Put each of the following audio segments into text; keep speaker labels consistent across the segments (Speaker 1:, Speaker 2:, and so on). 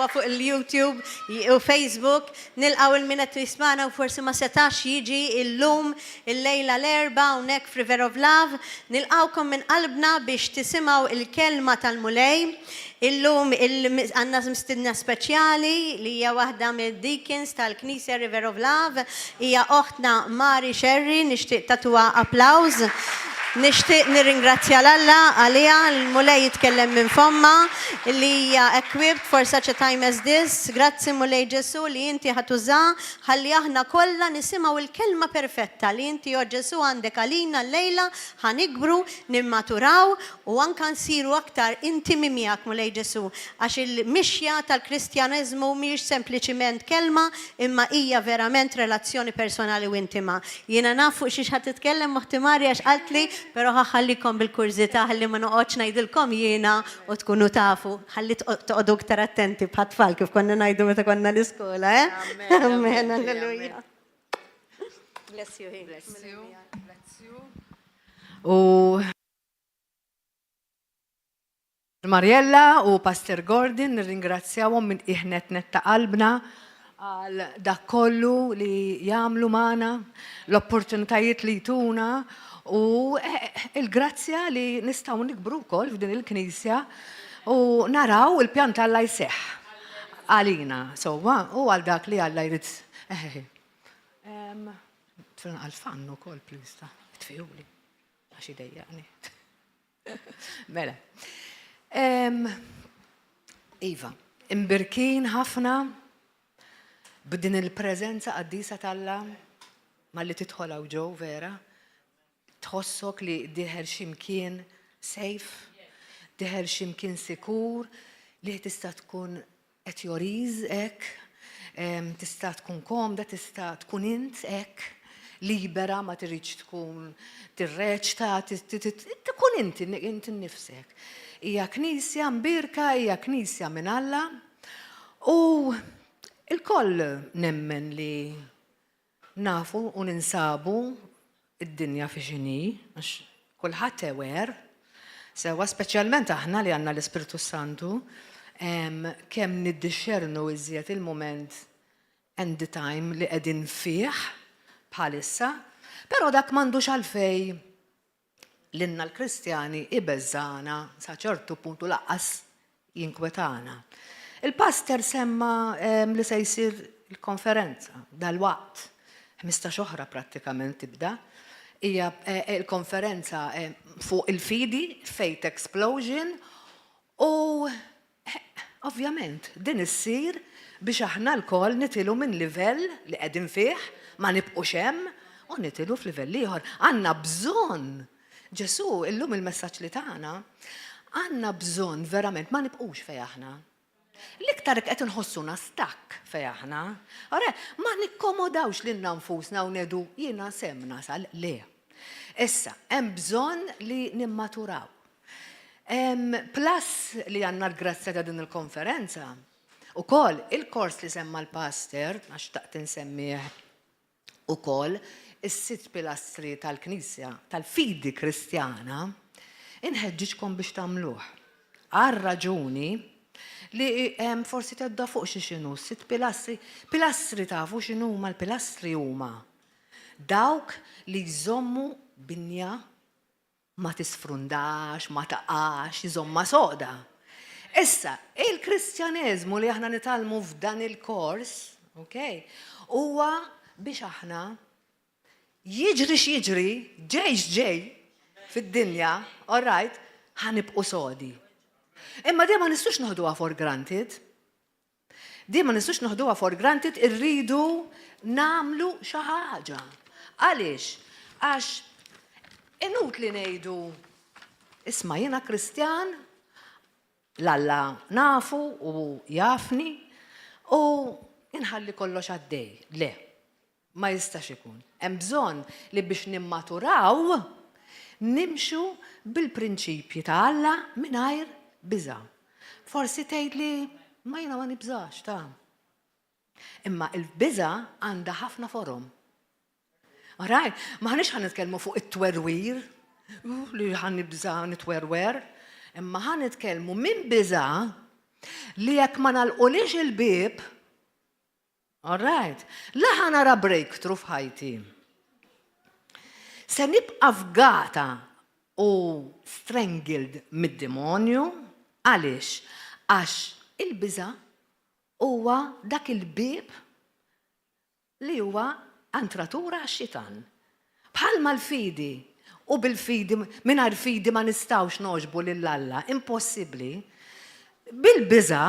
Speaker 1: tarawha fuq il-YouTube u Facebook. Nilqgħu 'l min qed jismagħna u forsi ma setax jiġi illum, illejla l-Erbgħa hawnhekk f'River of Love. Nilqgħukom minn qalbna biex tisimgħu l-Kelma tal-Mulej. Illum għandna mistiedna speċjali li hija waħda mid-deacons tal-Knisja River of Love. Hija oħtna Mari Scerri, nixtieq tagħtuha applawż. Nixtieq nirringrazzja 'l Alla għaliha, l-Mulej jitkellem minn fommha, li hija equipped for such a time as this. Grazzi Mulej Ġesù li inti ħa tuża ħalli aħna kollha nisimgħu l-kelma perfetta li inti o Ġesù għandek għalina llejla, ħa nikbru, nimmaturaw u anka nsiru aktar intimi miegħek Mulej Ġesù, għax il-mixja tal-Kristjaneżmu mhijiex sempliċiment kelma imma hija verament relazzjoni personali u intima. Jiena naf fuq xiex ħa titkellem oħti Mari għax qaltli, però ħa ħallikom bil-kurżità ħalli ma noqgħodx ngħidilkom jiena u tkunu tafu. Ħalli toqogħdu iktar attenti bħat-tfal kif konna ngħidu meta konna l-iskola, eh? Amen, alleluja. Bless you.
Speaker 2: Bless you. Bless you. U Mariella u Pastor Gordon nirringrazzjawhom minn qiegħ nett nett ta' qalbna għal dak kollu li jagħmlu magħna, l-opportunitajiet li jtuna u l-grazzja li nistgħu nikbru wkoll f'din il-knisja u naraw il-pjan t'Alla jseħħ għalina sewwa u għal dak li Alla jrid. Għal-fannu wkoll please ta' tfihuli għax idejjaqni. Mela. Iva, imbirkin ħafna b'din il-preżenza qaddisa t'Alla malli tidħol hawn ġew vera, tħossok li dieħel x'imkien safe, dieħel x'imkien sikur li tista' tkun At your ease hekk, tista' tkun komda, tista' tkun int hekk, libera, ma tridx tkun tirreċta, tkun inti, inti nnifsek. Hija knisja mbierka, hija knisja minn Alla u lkoll nemmen li Nafu u ninsabu d-dinja fi x'inhi, għax kulħadd aware, sewwa speċjalment aħna li għandna l-Ispirtu s-Santu, kemm niddixxernu iżjed il-mument and the time li qegħdin fih bħalissa, però dak m'għandux għalfejn lilna l-Kristjani ibeżżagħna sa ċertu punt u lanqas jinkwetana. Il-pastor semma li se jsir il-konferenza dalwaqt, 15 oħra prattikament tibda, hija l-konferenza fuq il-fidi, Faith Explosion, u Ovvjament, din issir biex aħna lkoll nitilgħu minn livell li qegħdin fih, ma nibqgħux hemm, u nitilgħu f'livell ieħor. Għandna bżonn, Ġesù illum il-messaġġ li tana, għandna bżonn verament ma nibqgħux fejn aħna. L-iktar jekk qed inħossuna stuck fejn aħna. Ora, ma nikkomodawx lilna nfusna u ngħidu jiena s'hemm nasal, le. Issa, hemm bżonn li nimmaturaw. Plus li għandna l-grazzja ta' din il-konferenza, ukoll il-kors li semma l-pastor, għax xtaqt insemmih ukoll, is-sitt pilastri tal-Knisja, tal-fidi Kristjana, inħeġġiġkom biex tagħmluh. Għal raġuni li forsi tedda fuq xi x'inhu s-sitt pilastri. Pilastri tafu x'inhuma l-pilastri huma dawk li jżommu binja ma tisfrundax, ma taqax, iżommha soda. Issa, il-Kristjaneżmu li aħna nitgħallmu f'dan il-kors, ok, huwa biex aħna jiġri x'jiġri, ġej x'ġej fid-dinja, all right, ħa nibqgħu sodi. Imma din ma nistgħux noħduha for granted. Din ma nistgħux noħduha for granted irridu nagħmlu xi ħaġa. Għaliex? Għax inutli ngħidu isma' jiena Kristjan, l-Alla nafu u jafni u inħalli kollox għaddej. Le. Ma jistax ikun. Hemm bżonn li biex nimmaturaw, nimxu bil-prinċipji ta' Alla mingħajr biża'. Forsi tgħidli, ma jiena ma nibżax, ta. Imma l-biża' għandha ħafna forom. Alright? M'aħniex ħa nitkellmu fuq it-twerwir, li ħa nibża' nitwerwer, imma ħa nitkellmu minn biża' Li jekk ma nagħlqulix il-bieb, all right, la ħa nara breakthrough f'ħajti. Se nibqa' fgata u strangled mid-demonju, għaliex? Għax il-biża' huwa dak il-bieb li huwa entratura għax-xitan. Bħalma l-fidi, u bil-fidi, mingħajr fidi ma nistgħux nogħġbu lil Alla, impossibbli, bil-biża'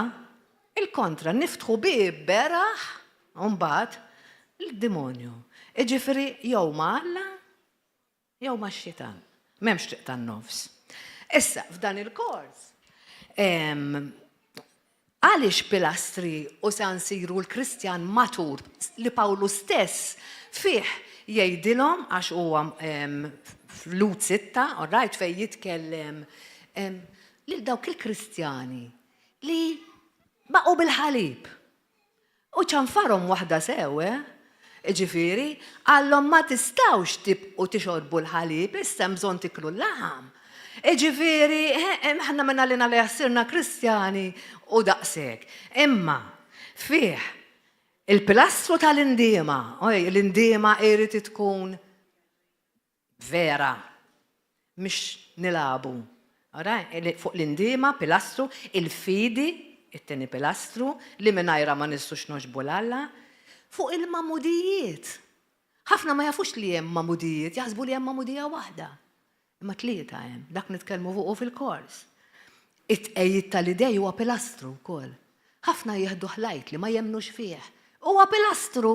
Speaker 2: il-kontra, niftħu bieb beraħ mbagħad lid-demonju. Jiġifieri jew ma' Alla jew max-xitan. M'hemmx triq tan-nofs. Issa, f'dan il-kors, għaliex pilastri u se nsiru l-Kristjan matur li Pawlu stess fih jgħidilhom għax huwa f'Lhud 6, all right, fejn jitkellem lil dawk il-Kristjani li baqgħu bil-ħalib. U ċanfarhom waħda sew, eh? Jiġifieri, qallhom ma tistgħux tibqgħu tixorbu l-ħalib, issa hemm bżonn tiklu l-laħam. Jiġifieri, aħna minn għalina li sirna Kristjani u daqshekk. Imma fih il-pilastru tal-indiema, oj, l-indiema irid tkun vera, mhix nilagħbu. Fuq l-indiema, pilastru, il-fidi, it-tieni pilastru, li mingħajrha ma nistgħux nogħġbu 'l Alla, fuq il-magħmudijiet. Ħafna ma jafux li hemm magħmudijiet, jaħsbu li hemm magħmudija waħda. Imma tlieta hemm, dak nitkellmu fuqu fil-kors. It-tqegħid tal-idej huwa pilastru wkoll. Ħafna jieħdu ħlajt li ma jemmnux fih. Huwa pilastru.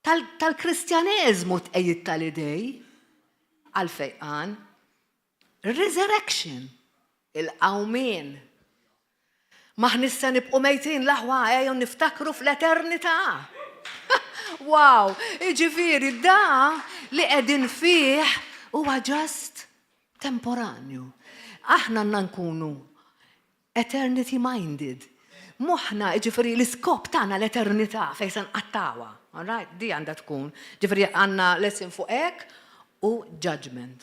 Speaker 2: Tal-Kristjaneżmu tqegħid tal-idej għall-fejqan. Resurrection, il-qawmien. M'aħniex se nibqgħu mejtin l-aħwa ejjew niftakru fl-eternità. Wow, jiġifieri da li qegħdin fih huwa just temporanju. Aħna għandna nkunu Eternity minded. Moħħna, jiġifieri l-iskop tagħna l-eternità fejn se nqattgħuha. All right? Di għandha tkun. Ġifieri għandna lesson fuq hekk u judgment.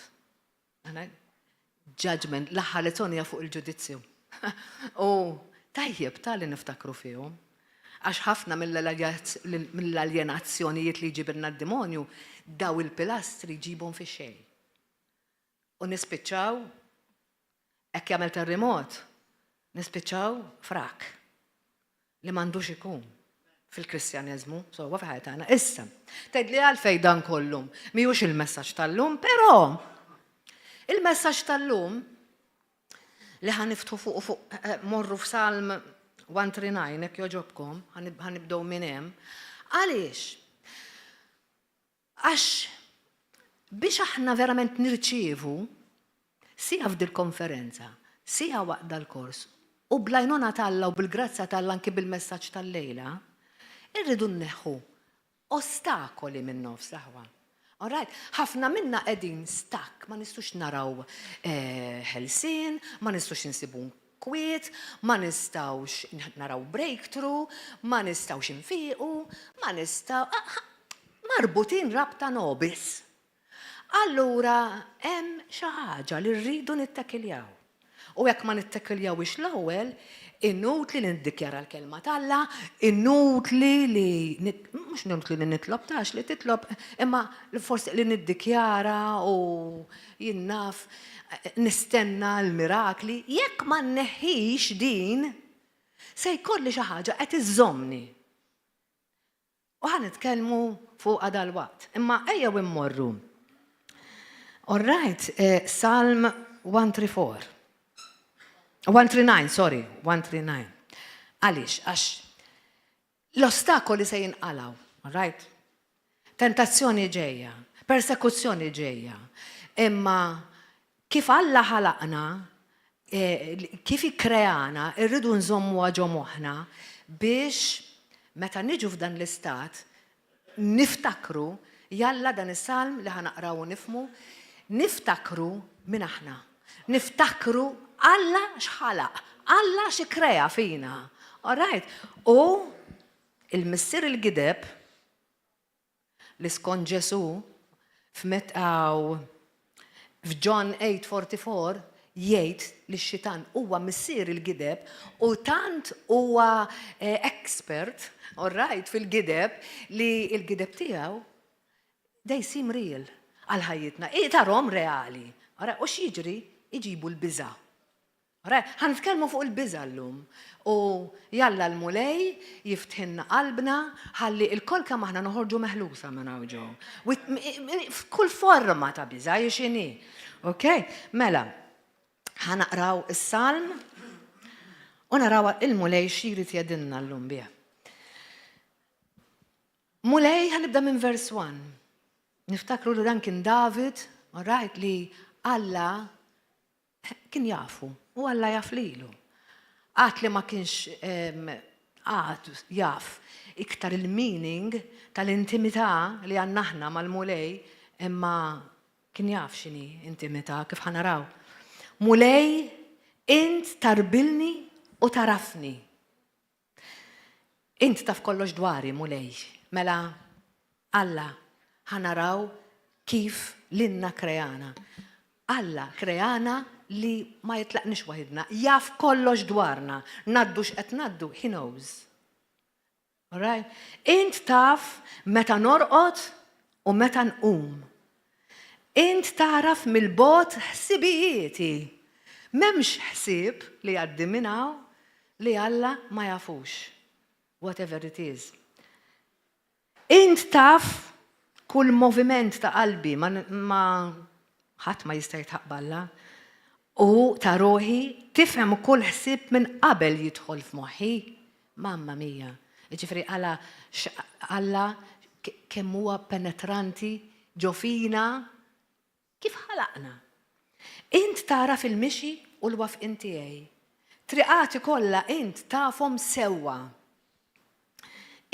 Speaker 2: Judgment, l-aħħar lezzjoni hija fuq il-ġudizzju. U tajjeb tali niftakru fihom. Għax ħafna mill-aljenazzjonijiet li jġibilna d-demonju daw il-pilastri jġibhom fi xejn. U nispiċċaw, hekk jagħmel terrimot, nispiċċaw frak li m'għandux ikun fil-Kristjaneżmu, sewwa fi ħajja tagħna. Issa, tgħidli għalfejn dan kollu mhijiex il-messaġġ tal-lum, però il-messaġġ tal-lum li ħa niftħu fuq fuq eh, morru f'Salm 139 hekk jogħġobkom, ħa nibdew minn hemm. Għaliex? Għax biex aħna verament nirċievu, sija f'dil-konferenza, sija waqt dal-kors, u bl-għajnuna t'Alla u bil-grazzja t'Alla anki bil-messaġġ tal-lejla, irridu nneħħu ostakoli minn nofs l-aħwa. All right? Ħafna minna qegħdin stuck, ma nistgħux naraw eh, ħelsien, ma nistgħux insibu kwiet, ma nistgħux naraw breakthrough, ma nistgħux infiqu, ma nistgħu ah, marbutin rabta nobis. Allura hemm xi ħaġa li rridu nittakiljaw. U jekk ma nittakiljawhiex l-ewwel, inutli li niddikjara l-kelma t'Alla, inutli li mhux inutli li nitlob tax li titlob, imma forsi li niddikjara u jien naf nistenna l-mirakli, jekk ma nneħħix din, se jkolli xi ħaġa qed iżżommni. U ħa nitkellmu fuqha dalwaqt. Imma ejjew immorru. All right, eh, Salm 134. 139, sorry, 139. Għaliex, għax L-ostakoli se jinqalgħu, all right? Tentazzjoni ġejja, persekuzzjoni ġejja. Imma kif Alla ħalaqna, eh, kif ikkreana, irridu nżommuha ġo moħħna biex meta niġu f'dan l-istat niftakru, jalla dan is-salm li ħa naqraw u nifhmu, niftakru min aħna. Niftakru Alla x'ħalaq, Alla x'ikrea fina. All right? U il-missier il-gideb li skont Ġesù f'Metaw f'John 8:44 jgħid li x-xitan huwa missier il-gideb u tant huwa expert, all right, fil-gideb li l-gideb tiegħu they seem real għal ħajjitna, tarhom reali. U x'jiġri? Iġibu l-biża'. Ħa nitkellmu fuq il-biża' llum. U jalla l-Mulej jiftħilna qalbna ħalli lkoll kemm aħna noħorġu meħlusa minn hawn ġew. F'kull forma ta' biża' hi x'inhi. Ok? Mela, ħa naqraw is-salm u naraw il-Mulej x'jrid jgħidilna llum bih. Mulej, ħa nibda minn vers 1. Niftakru li dan kien David, all right, li Alla Kien jafu, u Alla jaf lilu. Għad li ma kienx għad jaf iktar il-meaning tal-intimità li għandna aħna mal-Mulej, imma kien jaf x'inhi intimità, kif ħa naraw. Mulej, int tgħarbilni u tagħrafni. Int taf kollox dwari, Mulej. Mela, Alla, ħa naraw kif lilna kreana. Alla kreana li ma jitlaqniex waħidna, jaf kollox dwarna, ngħaddu x'qed ngħaddu, he knows. All right? Int taf meta norqod u meta nqum. Int tagħraf mill-bogħod ħsibijieti. M'hemmx ħsieb li jgħaddi minn hawn li Alla ma jafux. Whatever it is. Int taf kull moviment ta' qalbi, ma, ma ħadd ma jista' jitħaq b'Alla. U ta' ruħi tifhem kull ħsieb minn qabel jidħol f'moħħi. Mamma mia. Jiġifieri għala Alla kemm huwa penetranti ġo fina kif ħalaqna. Int tagħraf il-mixi u l-wafqien tiegħi. Triqati kollha int tafhom sewwa.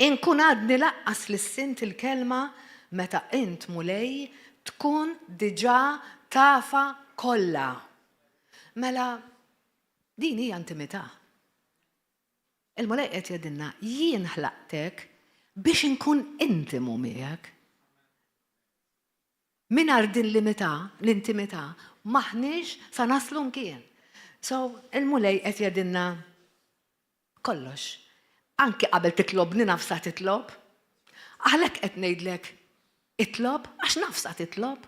Speaker 2: Inkun għadni laqqas lissint il-kelma meta int, Mulej, tkun diġà tafha kollha. Mela, din hija intimità. Il-Mulej qed jgħidilna, jien ħlaqtek biex inkun intimu miegħek. Mingħajr din l-imità, l-intimità, m'aħniex sa naslu mkien. So, il-Mulej qed jgħidilna kollox. Anki qabel titlobni naf sa titlob. Għalhekk qed ngħidlek itlob għax naf sa titlob.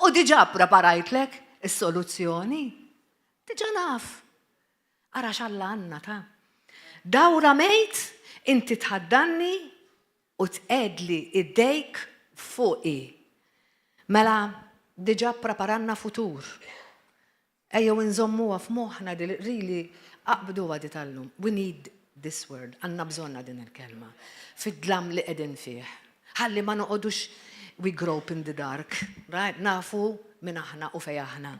Speaker 2: U diġà ppreparajtlek is-soluzzjoni. Diġà naf. Ara x'Alla għandna ta'. Dawra mejt, inti tħaddanni u tqegħedli idejk fuqi. Mela diġà ppreparanna futur. Ejjew inżommuha f'moħħna di really aqbduha di tal-lum. We need this word, għandna bżonnha din il-kelma. Fid-dlam li qegħdin fih. Ħalli ma noqogħdux we grope in the dark, right? Nafu min aħna u fejn aħna.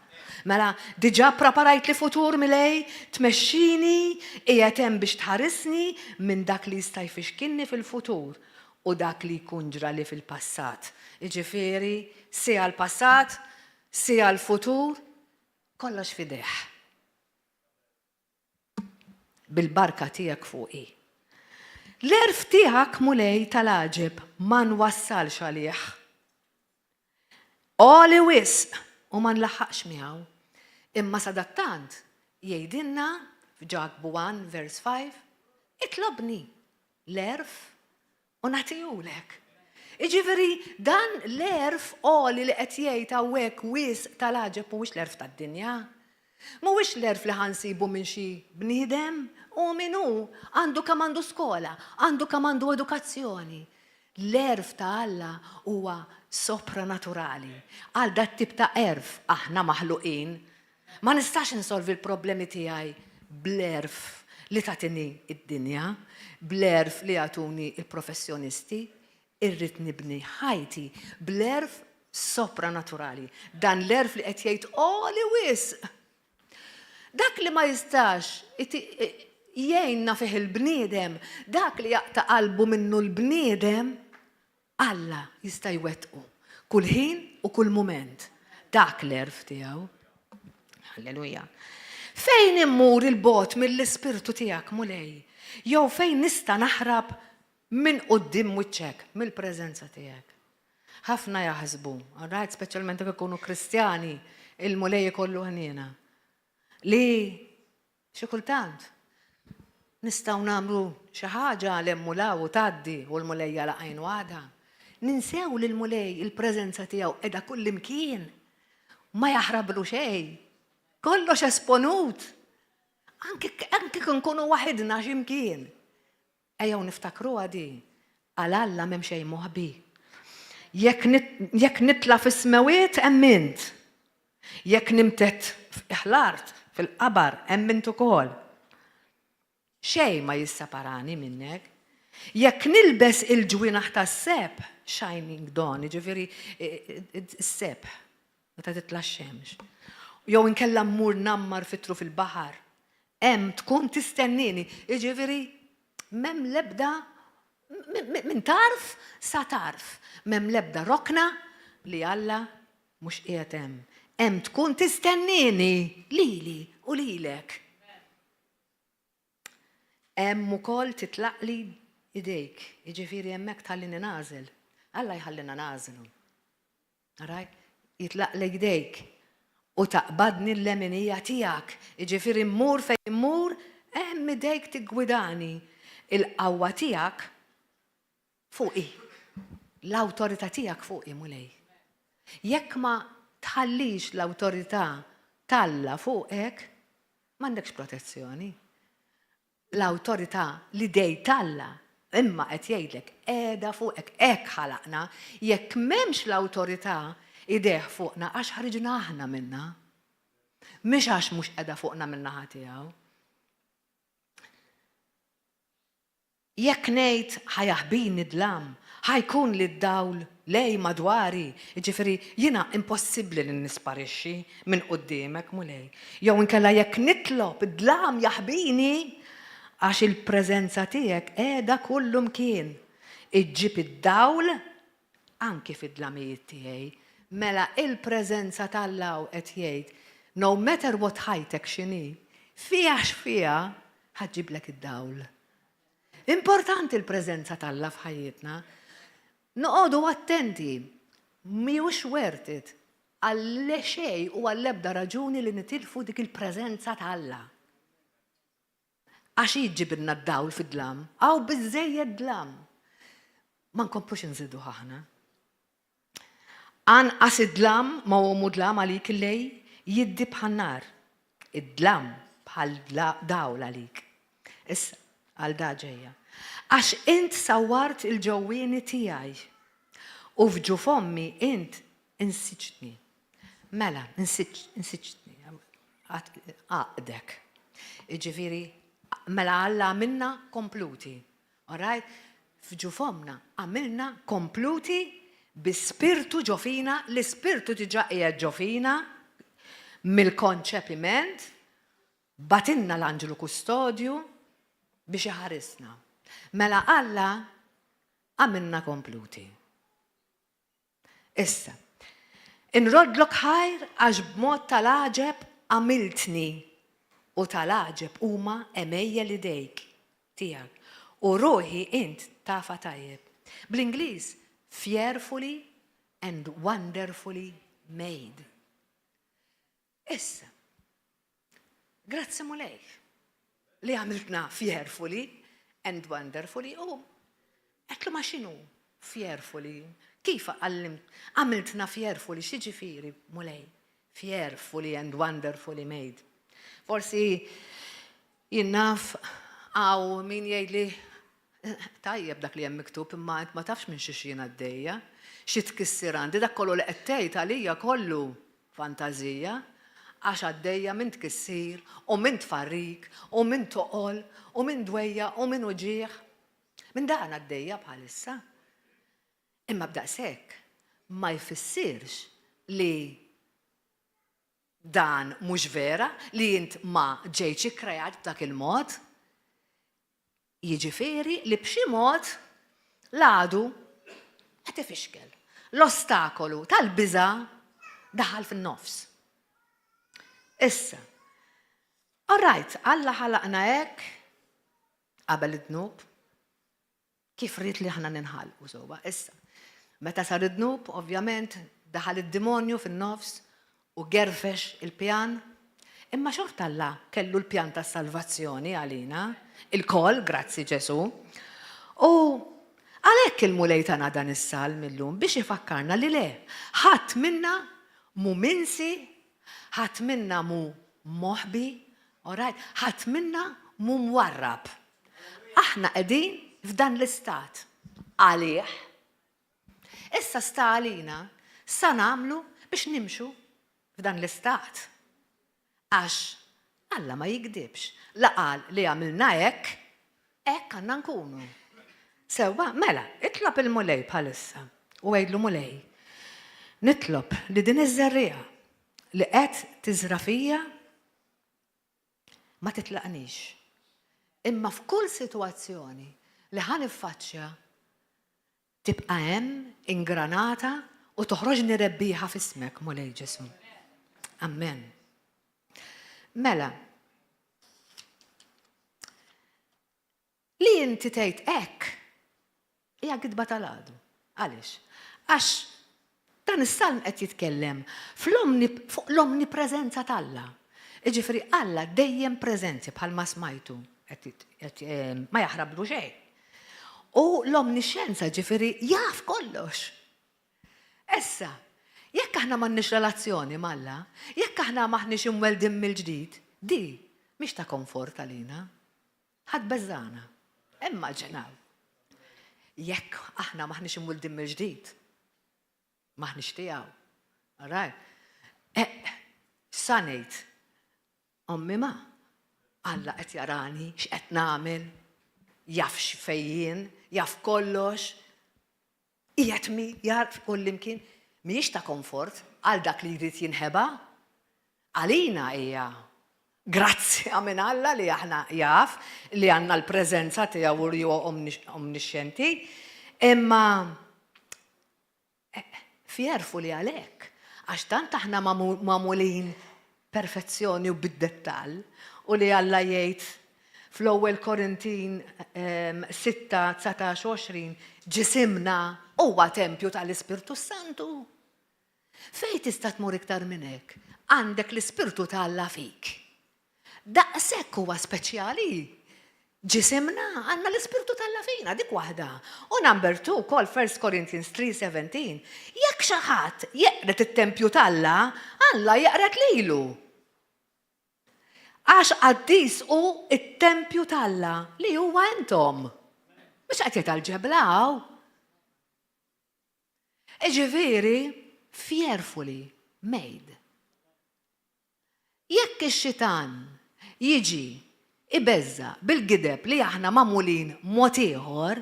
Speaker 2: Mela, diġà ppreparajtli futur Milej, tmexxini, qiegħed hemm biex tħarisni minn dak li jista' jfixkilni fil-futur u dak li jkun ġrali fil-passat. Jiġifieri, siegħa l-passat, siegħa l-futur, kollox f'idejh. Bil-barka tiegħek fuqi. L-għerf tiegħek, Mulej, tal-għaġeb ma nwassalx għalih. Għoli wisq u ma nlaħħaqx miegħu. Imma sadattant jgħidilna f'Ġakbu 1 vers 5, Itlobni l-għerf u nagħtihulek. Jiġifieri dan l-għerf għoli li qed jgħid hawnhekk wisq tal-għaġeb mhuwiex l-għerf tad-dinja. Mhuwiex l-għerf li ħa nsibu minn xi bniedem, hu min hu, għandu kemm għandu skola, għandu kemm għandu edukazzjoni. L-għerf ta' Alla huwa sopranaturali. Għal dat-tip ta' għerf aħna maħluqin. Ma nistax insolvi l-problemi tiegħi bl-għerf li tagħtini d-dinja, bl-għerf li jagħtuni l-professjonisti. Irrid nibni ħajti bl-għerf sopranaturali. Dan l-għerf li qed jgħid għoli wisq. Dak li ma jistax jgħinna fih il-bniedem, dak li jaqta' qalbu minnu l-bniedem, Alla jista' jwettqu kull ħin u kull mument. Dak l-għerf tiegħu. Halleluja. Fejn immur 'il bogħod mill-Ispirtu tiegħek, Mulej? Jew fejn nista' naħrab Minn quddiem wiċċek, mill-preżenza tiegħek. Ħafna jaħsbu, all right, speċjalment jekk ikunu Kristjani, Il-Mulej ikollu ħniena. Li xi kultant nistgħu nagħmlu xi ħaġa 'l hemm u 'l hawn u tgħaddi u l-Mulej jagħlaq għajnu għada. Ninsew li l-Mulej il-preżenza tiegħu qiegħda kullimkien. Ma jaħrablu xejn. Kollox esponut. Anke anke nkunu waħidna xi mkien. Ejjew niftakruha di, għal Alla m'hemm xejn moħbi. Jekk jekk nitla' fis-smewwiet hemm int. Jekk nimtedd f'qiegħ l-art, fil-qabar, hemm int ukoll. Xejn ma jisseparani minnek. Jekk nilbes il-ġwienaħ tas-sebħ, shining dawn, jiġifieri s-sebħ, meta titla' x-xemx, jew inkella mmur ngħammar fi truf il-baħar, hemm tkun tistennieni, jiġifieri m'hemm l-ebda minn tarf sa tarf, m'hemm l-ebda rokna li Alla mhux qiegħed hemm. Hemm tkun tistennieni lili u lilek. Hemm ukoll titlaqli idejk, jiġifieri hemmhekk tħallini nagħżel. Alla jħallina nagħżlu. Alright? Jitlaqlek jdejk u taqbadni l-leminija tiegħek. Jiġifieri mmur fejn immur, hemm idejk tiggwidani. Il-qawwa tiegħek fuqi. L-awtorità tiegħek fuqi, Mulej. Jekk ma tħallix l-awtorità t'Alla fuqek, m'għandekx protezzjoni. L-awtorità, l-idej t'Alla, imma qed jgħidlek qiegħda fuqek, hekk ħalaqna, jekk m'hemmx l-awtorità idejh fuqna għax ħriġna aħna minnha. Mhix għax mhux qiegħda fuqna min-naħa tiegħu. Jekk ngħid, Ħa jaħbini d-dlam, ħa jkunli d-dawl lej madwari, jiġifieri jiena impossibbli li nisparixxi minn quddiemek, Mulej. Jew inkella jekk nitlob, id-dlam jaħbini, għax il-preżenza tiegħek qiegħda kullumkien. Iġġib id-dawl anki fid-dlamijiet tiegħi. Mela il-preżenza t'Alla hawn qed jgħid, no matter what ħajtek x'inhi, fiha x'fiha, ħa ġġiblek id-dawl. Importanti l-preżenza t'Alla f'ħajjitna. Noqogħdu attenti, mhijiex worth it għal xejn u għall-ebda raġuni li nitilfu dik il-preżenza t'Alla. Għax hi ġġibilna d-dawl fid-dlam. Hawn biżżejjed dlam. Ma nkomplux inżiduh aħna. Anqas id-dlam ma hu mudlam għalik il-lejl jiddi bħan-nar. Id-dlam bħal dawl għalik. Issa, għal da ġejja. Għax int sawwart il-ġewwieni tiegħi u f'ġuf ommi int insiġtni. Mela, insiġtni, għaqdek. Jiġifieri, mela Alla għamilna kompluti. All right? F'ġuf ommna għamilna kompluti bi spirtu ġo fina, l-ispirtu diġà qiegħed ġo fina mill-konċepiment, bagħtilna l-anġlu kustodju biex iħarisna. Mela Alla għamilna kompluti. Issa, inroddlok ħajr għax b'mod tal-għaġeb għamiltni u tal-għaġeb huma għemejjel idejk, tiegħek, u ruħi int tafha tajjeb. Bl-Ingliż, fearfully and wonderfully made. Issa, grazzi Mulej li għamiltna fearfully and wonderfully u għedtlu ma x'inhu fearfully, kif għamiltna fearfully, x'jiġifieri Mulej, fearfully and wonderfully made. Forsi jien naf hawn min jgħidli tajjeb dak li hemm miktub imma int ma tafx minn xiex jien għaddejja, xi tkissir għandi, dak kollu li qed tgħid għalija kollu fantażija għax għaddejja minn tkissir u minn tfarrik u minn toqol u minn dwejjaq u minn uġigħ. Minn dan għaddejja bħalissa. Imma b'daqshekk ma jfissirx li dan mhux vera, li int ma ġejtx ikkreat b'dak il-mod. Jiġifieri li b'xi mod l-għadu qed ifixkel. L-ostakolu tal-biża' daħal fin-nofs. Issa, all right, Alla ħalaqna hekk qabel id-dnub, kif ried li aħna ninħalqu sewwa. Issa, meta sar id-dnub, ovvjament, daħal id-dimonju fin-nofs u gerfex il-pjan. Imma xorta Alla kellu l-pjan tas-salvazzjoni għalina, ilkoll, grazzi Ġesù. U għalhekk il-Mulej tana dan is-salm illum biex ifakkarna li le, ħadd minna mhu minsi, ħadd minna mhu moħbi, all right, ħadd minna mhu mwarrab. Aħna qegħdin f'dan l-istat għalih. Issa sta għalina sa nagħmlu biex nimxu f'dan l-istat. Għax Alla ma jigdibx. La qal li għamilna hekk, hekk għandna nkunu. Sewwa, mela, itlob il-Mulej bħalissa u għidlu Mulej, nitlob li din iż-żerriegħa li qed tiżra' fija ma titlaqnix. Imma f'kull sitwazzjoni li ħa niffaċċja Tibqa' hemm ingranata u toħroġni rebbieħa f'ismek, Mulej Ġesù. Amen. Mela, li inti tgħid hekk hija gidba tal-għadu. Għaliex? Għax dan is-salm qed jitkellem fuq l-omnipreżenza t'Alla. Jiġifieri Alla dejjem preżenti bħalma smajtu, ma jaħrablu xejn. U l-omnixxenza ġifieri jaf kollox. Issa, jekk aħna m'għandniex relazzjoni m'Alla, jekk aħna m'aħniex imweldin mill-ġdid, di mhix ta' komfort għalina. Ħa tbeżżagħna. Immaġinaw. Jekk aħna m'aħniex imwildin mill-ġdid, m'aħniex tiegħu. All right? Eh, sa ngħid, ommi ma, Alla qed jarani x'qed nagħmel, jaf x'fejn jien, jaf kollox, qiegħed mi jarf kullimkien, mhijiex ta' komfort għal dak li jrid jinħeba. Għalina hija grazzja minn Alla li aħna jaf li għandna l-preżenza tiegħu u li huwa omnixxenti, imma fearfully għalhekk, għax tant aħna magħmulin perfezzjoni u bid-dettall, u li Alla jgħid fl-ewwel Korintin 6, 19 u 20, ġisimna huwa tempju tal-Ispirtu s-Santu. Fejn tista' tmur iktar minn hekk? Għandek l-Ispirtu ta' Alla fik. Daqshekk huwa speċjali. Ġisimna għandna l-Ispirtu t'Alla fina, dik waħda. U number two wkoll 1 Corinthians 3:17, jekk xi ħadd jeqred it-tempju t'Alla, Alla jeqred lilu. Għax qaddis hu t-tempju t'Alla li huwa intom. Mhux qed jgħid għall-ġebla hawn. Jiġifieri fearfully made. Jekk ix-xitan jiġi jbeżża' bil-gideb li aħna magħmulin mod ieħor,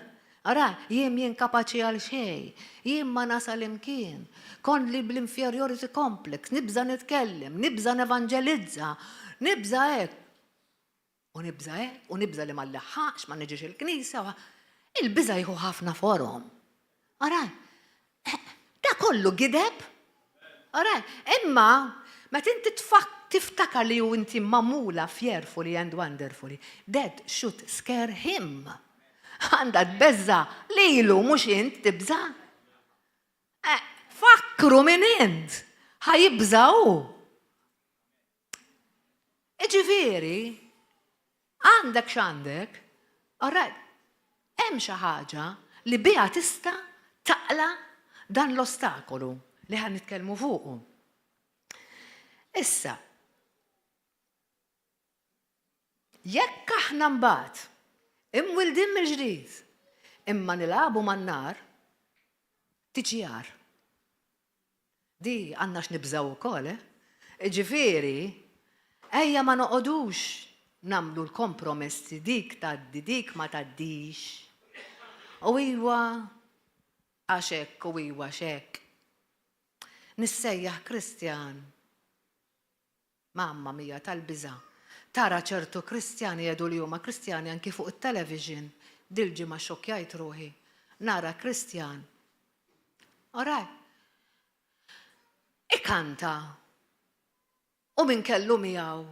Speaker 2: ara, jien m'jien kapaċi għal xejn, jien ma nasal imkien, kontli bl-inferiority complex, nibża' nitkellem, nibża' nevanġelizza, nibża' hekk. U nibża' hekk, u nibża' li ma nleħħaqx, ma niġix il-knisja. Il-biża' jieħu ħafna forom. Ara, da kollu gideb. Ara, imma meta inti tiftakar li hu inti magħmula fearfully and wonderfully, that should scare him. Għandha tbeżża' lilu mhux int tibża'. Eh, fakkru min int, ħa jibża' hu. Iġifieri, għandek x'għandek, alright, hemm xi ħaġa li biha tista' taqla' dan l-ostakolu li ħa nitkellmu fuqu. Issa, jekk aħna mbagħad imwildin mill-ġdid imma nilagħbu man-nar, tiġi agħar. Di għandna x'nibżgħu wkoll, eh? Jiġifieri, ejja ma noqogħdux nagħmlu l-kompromessi dik tgħaddi, dik ma tgħaddix. U iwa għax hekk u iwa għax hekk. Nissejjaħ Kristjan. Mamma mia tal-biża'. Tara ċertu Kristjani jgħidu li huma Kristjani anki fuq it-television. Dil-ġimgħa xxokkjajt ruħi. Nara Kristjan. Alright. Ikanta. U min kellu miegħu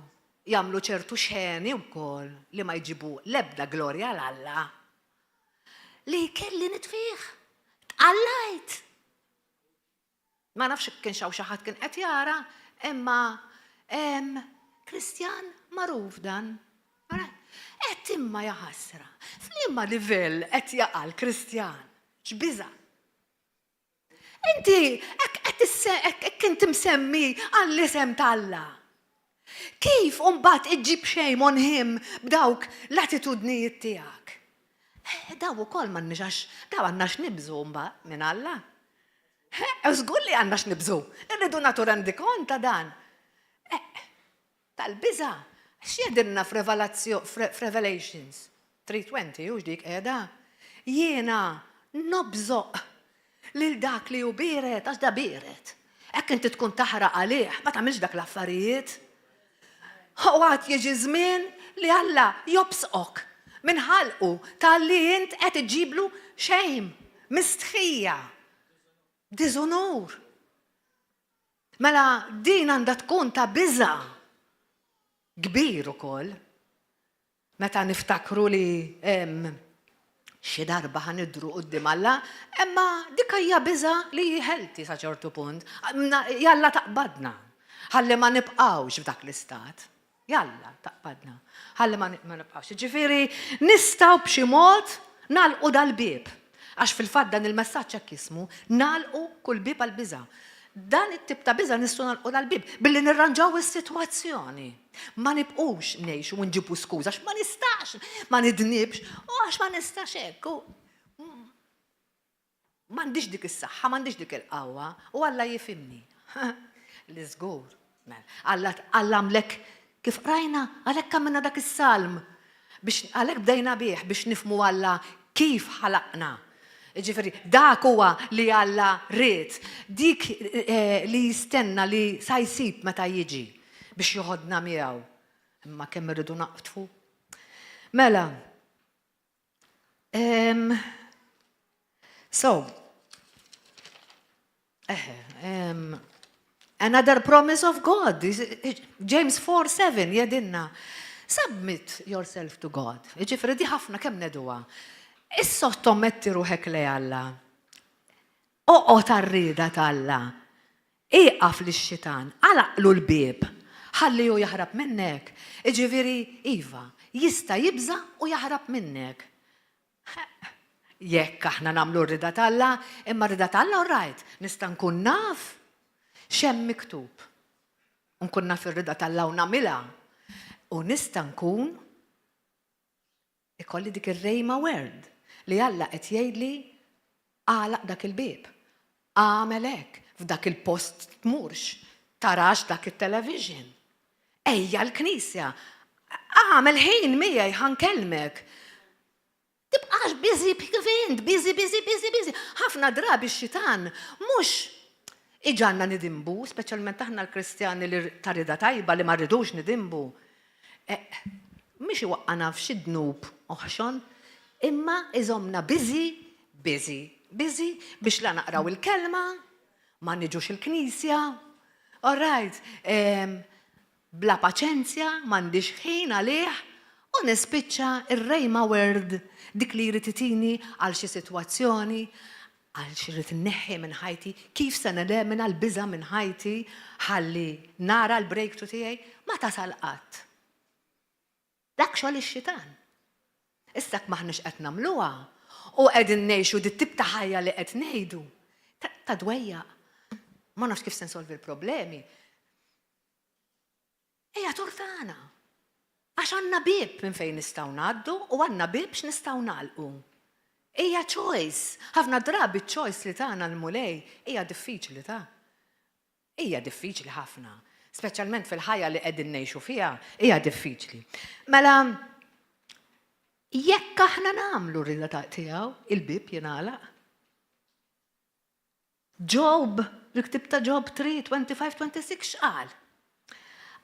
Speaker 2: jagħmlu ċertu xeni wkoll li ma jġibu l-ebda glorja 'l Alla. Li kelli nitfih. Tqallajt. Ma nafx kienx hawn xi ħadd kien qed jara, Imma Kristjan magħruf dan. Qed imma jaħasra. F'liema livell qed jaqa' l-Kristjan? X'biża'. Inti hekk qed hekk inti msemmi għall-isem t'Alla. Kif imbagħad iġġib shame on him b'dawk l-attitudnijiet tiegħek? Eh, daw ukoll m'għandniex għax daw għandna x'nibżu mbagħad minn Alla. Eh, żgur li għandna x'nibżu. Irridu nagħtu rendikont ta' dan. Eh, Tal-biża'. X'jgħidilna f'Revelations 3:20, hux dik qiegħda? Jiena nobżoq lil dak li hu biered, għax da biered. Hekk inti tkun taħraq għalih, ma tagħmilx dak l-affarijiet. U għad jiġi żmien li Alla jobsqok minn ħalqu talli int qed iġġiblu shame, mistħija, diżunur. Mela din għandha tkun ta' biża' kbir ukoll meta niftakru li xi darba ħa nidhru quddiem Alla, imma dik hija biża' li hi healthy sa ċertu punt. Jalla taqbadna ħalli ma nibqgħux f'dak l-istat. Jalla taqbadna ħalli ma nibqgħux. Jiġifieri nistgħu b'xi mod nagħlqu dal-bieb. Għax fil-fatt dan il-messaġġ hekk jismu, nagħlqu kull bieb għall-biża'. Dan it-tip ta' biża' nistgħu nagħlqu dal-bieb billi nirranġaw is-sitwazzjoni. Ma nibqux ngħixu u nġibu skuża għax ma nistax ma nidnibx u għax ma nistax hekk. M'għandix dik is-saħħa, m'għandix dik il-qawwa, u Alla jifhimni. Li żgur. Mela, Alla Alla għamlek kif qrajna, għalhekk għamilna dak is-salm. Biex għalhekk bdejna bih biex nifhmu Alla kif ħalaqna. Ġifieri, dak huwa li Alla ried, dik eh, li jistenna li sa jsib meta jiġi biex joħodna miegħu. Imma kemm irridu naqtfu. Mela, Um, so, um, another promise of God, James 4:7 jgħidilna, submit yourself to God. Ġifieri di ħafna kemm ngħiduha. Issottometti ruħek lil Alla. Oqgħod għar-rieda t'Alla. Ieqaf lix-xitan, agħlaqlu l-bieb, ħalli hu jaħrab minnek. Jiġifieri, iva, jista' jibża' u jaħrab minnek. Jekk aħna nagħmlu r-rieda t'Alla, imma r-rieda t'Alla all right, nista' nkun naf x'hemm miktub. Nkun naf ir-rieda t'Alla u nagħmilha. U nista' nkun Ikolli dik ir-rhema word li Alla qed jgħidli agħlaq dak il-bieb, agħmel hekk, f'dak il-post tmurx, tarax dak it-television. Ejja l-knisja, agħmel ħin miegħi ħa nkellmek. Tibqax busy kif int, busy, busy, busy, busy. Ħafna drabi x-xitan mhux iġagħalna nidinbu, speċjalment aħna l-Kristjani li ta' rida tajba li ma rridux nidinbu. Eh, mhix iwaqqana f'xi dnub oħxon, imma iżommna busy, busy, busy biex la naqraw il-kelma, ma niġux il-knisja. All right, bla paċenzja, m'għandix ħin għalih, u nispiċċa ir-rhema word dik li jrid itini għal xi sitwazzjoni, għal xi rrid inneħħi minn ħajti, kif se nelemina l-biża' minn ħajti ħalli nara l-breakthrough tiegħi, ma tasal qatt. Dak xogħol ix-xitan. Issa jekk m'aħniex qed nagħmluha u qegħdin ngħixu dit-tip ta' ħajja li qed ngħidu, ta' dwejjaq. Ma nafx kif se nsolvi l-problemi. Hija tort tagħna. Għax għandna bieb minn fejn nistgħu ngħaddu u għandna bieb x'nistgħu nagħlqu. Hija choice. Ħafna drabi choice li tagħna l-Mulej hija diffiċli ta' Hija diffiċli ħafna. Speċjalment fil-ħajja li qegħdin ngħixu fiha, hija diffiċli. Mela, jekk aħna nagħmlu r-rieda tiegħu, il-bieb jingħalaq. Ġob, il-ktib ta' Ġob 3, 25, 26 x'qal?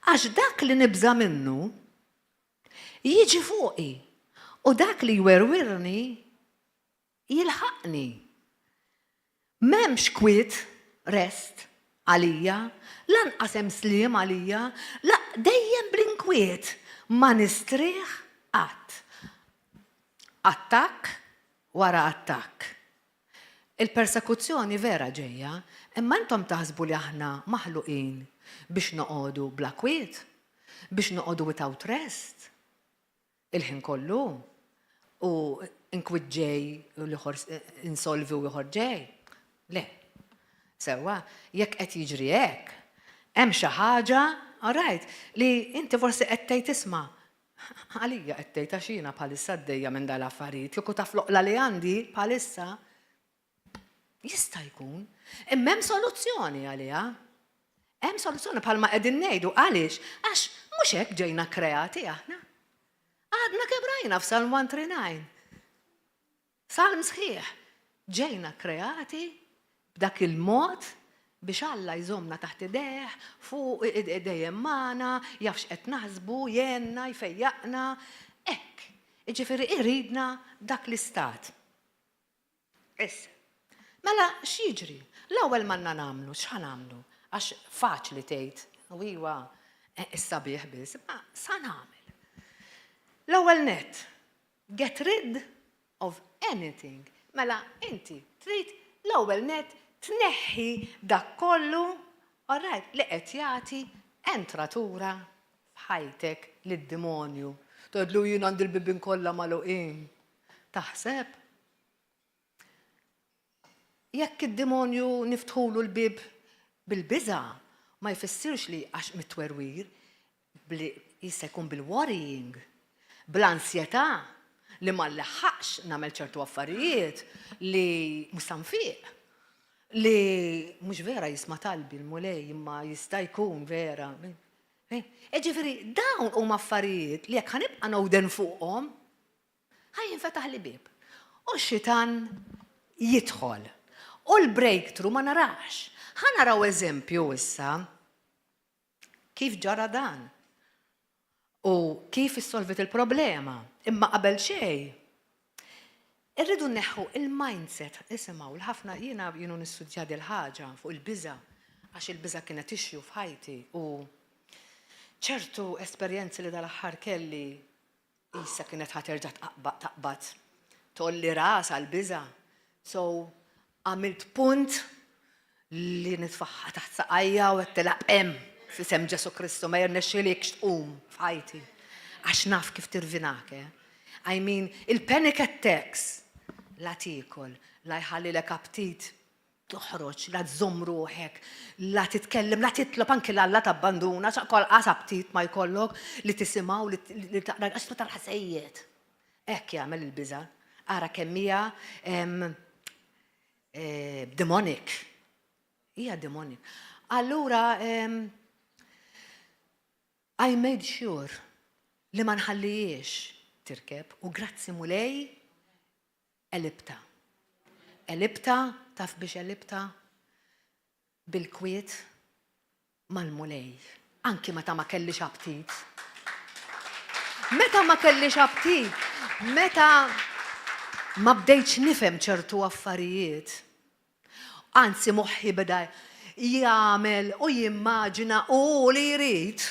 Speaker 2: Għax dak li nibża minnu jiġi fuqi u dak li jwerwirni jilħaqni. M'hemmx kwiet, rest, għalija, lanqas hemm sliem għalija, la dejjem bl-inkwiet, ma nistrieħ qatt. Attakk wara attakk. Il-persekuzzjoni vera ġejja, imma intom taħsbu li aħna maħluqin biex noqogħdu bla kwiet, biex noqogħdu without rest il-ħin kollu u inkwiet ġej u l-ieħor insolvi u ieħor ġej. Le. Sewwa, jekk qed jiġri hekk, hemm xi ħaġa, all right, li inti forsi qed tgħid isma' għalija qed tgħid għax jiena bħalissa għaddejja minn dal-affarijiet, kieku taf l-oqla li għandi bħalissa jista' jkun. Imma hemm soluzzjoni għaliha. Hemm soluzzjoni bħalma qegħdin ngħidu għaliex għax mhux hekk ġejna kreati aħna. Għadna kemm rajna f'Salm 139. Salm sħiħ. Ġejna kreati b'dak il-mod biex Alla jżommna taħt idejh, fuq dejjem magħna, jaf x'qed naħsbu, jgħinna, jfejjaqna. Hekk. Jiġifieri iridna dak l-istat. Issa. Mela x'jiġri? L-ewwel m'għandna nagħmlu, x'ħa nagħmlu? Għax faċli tgħid, u iwa, is-sabiħ biss, ma sa nagħmel. L-ewwel nett, get rid of anything. Mela inti trid l-ewwel nett tneħħi dak kollu, all right, li qed jagħti entratura f'ħajtek lid-demonju. Tgħidlu jien għandi l-bibien kollha magħluqin. Taħseb? Jekk id-demonju niftħulu l-bib bil-biża, ma jfissirx li għax mit-twerwir, jista' jkun bil-worrying, bl-ansjetà li ma nleħħaqx nagħmel ċertu affarijiet li mhux sa nfiq, li mhux vera jisma' talbi l-Mulej imma jista' jkun vera. Jiġifieri dawn huma affarijiet li jekk ħa nibqa' nowden fuqhom, Ħa jinfetaħli bieb. U x-xitan jidħol. U l-breakthrough ma narax. Ħa naraw eżempju issa kif ġara dan. U kif issolvit il-problema. Imma qabel xejn, irridu nneħħu il-mindset, isimgħu, l-ħafna jiena jienu nistudja dil-ħaġa fuq il-biża' għax il-biża' kienet issue f'ħajti u ċertu esperjenzi li dal-aħħar kelli Qisha kienet ħa terġa' tqaqbaq taqbad tgħolli rasha l-biża'. So għamilt punt li nitfagħha taħt saqajja u għedtilha hemm f'isem Ġesù Kristu ma jirnexxilikx tqum f'ħajti. Għax naf kif tirvinak, eh. I mean, il-panic attacks la tiekol, la jħallilek aptit toħroġ, la żżomm ruħek, la titkellem, la titlob anki 'l Alla tabbanduna, qas aptit ma jkollok li tisimgħu, li taqra, għax ma tara sejjed. Hekk jagħmel il-biża'. Ara kemm hija eh, demonic. Hija demonic. Allura I made sure li ma nħallijiex tirkeb u grazzi Mulej Għelibtha. Għelibtha, taf biex għelibtha? Bil-kwiet mal-Mulej. Anki meta ma kellix aptit. Meta ma kellix aptit, meta ma bdejtx nifhem ċertu affarijiet, anzi moħħi beda jagħmel u jimmaġina u li jrid.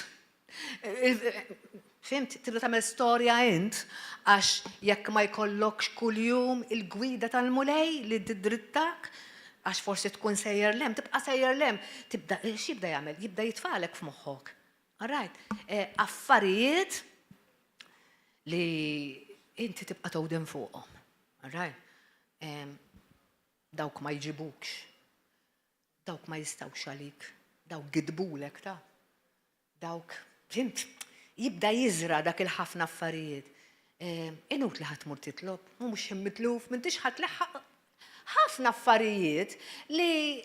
Speaker 2: Fhimt? Tibda tagħmel storja int għax jekk ma jkollokx kuljum il-gwida tal-Mulej li tiddrittak, għax forsi tkun sejjer 'l hemm, tibqa' sejjer 'l hemm, tibda x'jibda jagħmel? Jibda jitfagħlek f'moħħok. All right? Eh, affarijiet li inti tibqa' tgħoden fuqhom. All right? Dawk ma jġibukx. Dawk ma jistgħux għalik. Dawk gidbulek ta' Dawk, fhimt, jibda jiżra' dak il-ħafna affarijiet. Inutli ħa tmur titlob, u mhux ħin mitluf, m'intix ħa tleħħaq ħafna affarijiet li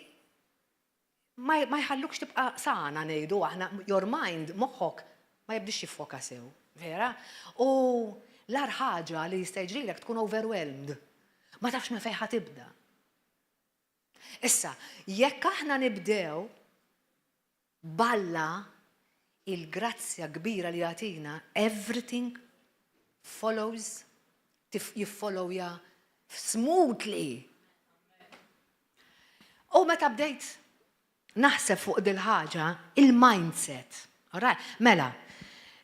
Speaker 2: ma jħallukx tibqa' sana ngħidu aħna, your mind, moħħok ma jibdiex jiffoka sew, vera? U l-agħar ħaġa li jista' jiġrilek tkun overwhelmed. Ma tafx minn fejn ħa tibda. Issa, jekk aħna nibdew B'Alla, il-grazzja kbira li jagħtina, everything follows, jiffollowja smoothly. U meta bdejt naħseb fuq dil-ħaġa, il-mindset. Alright? Mela,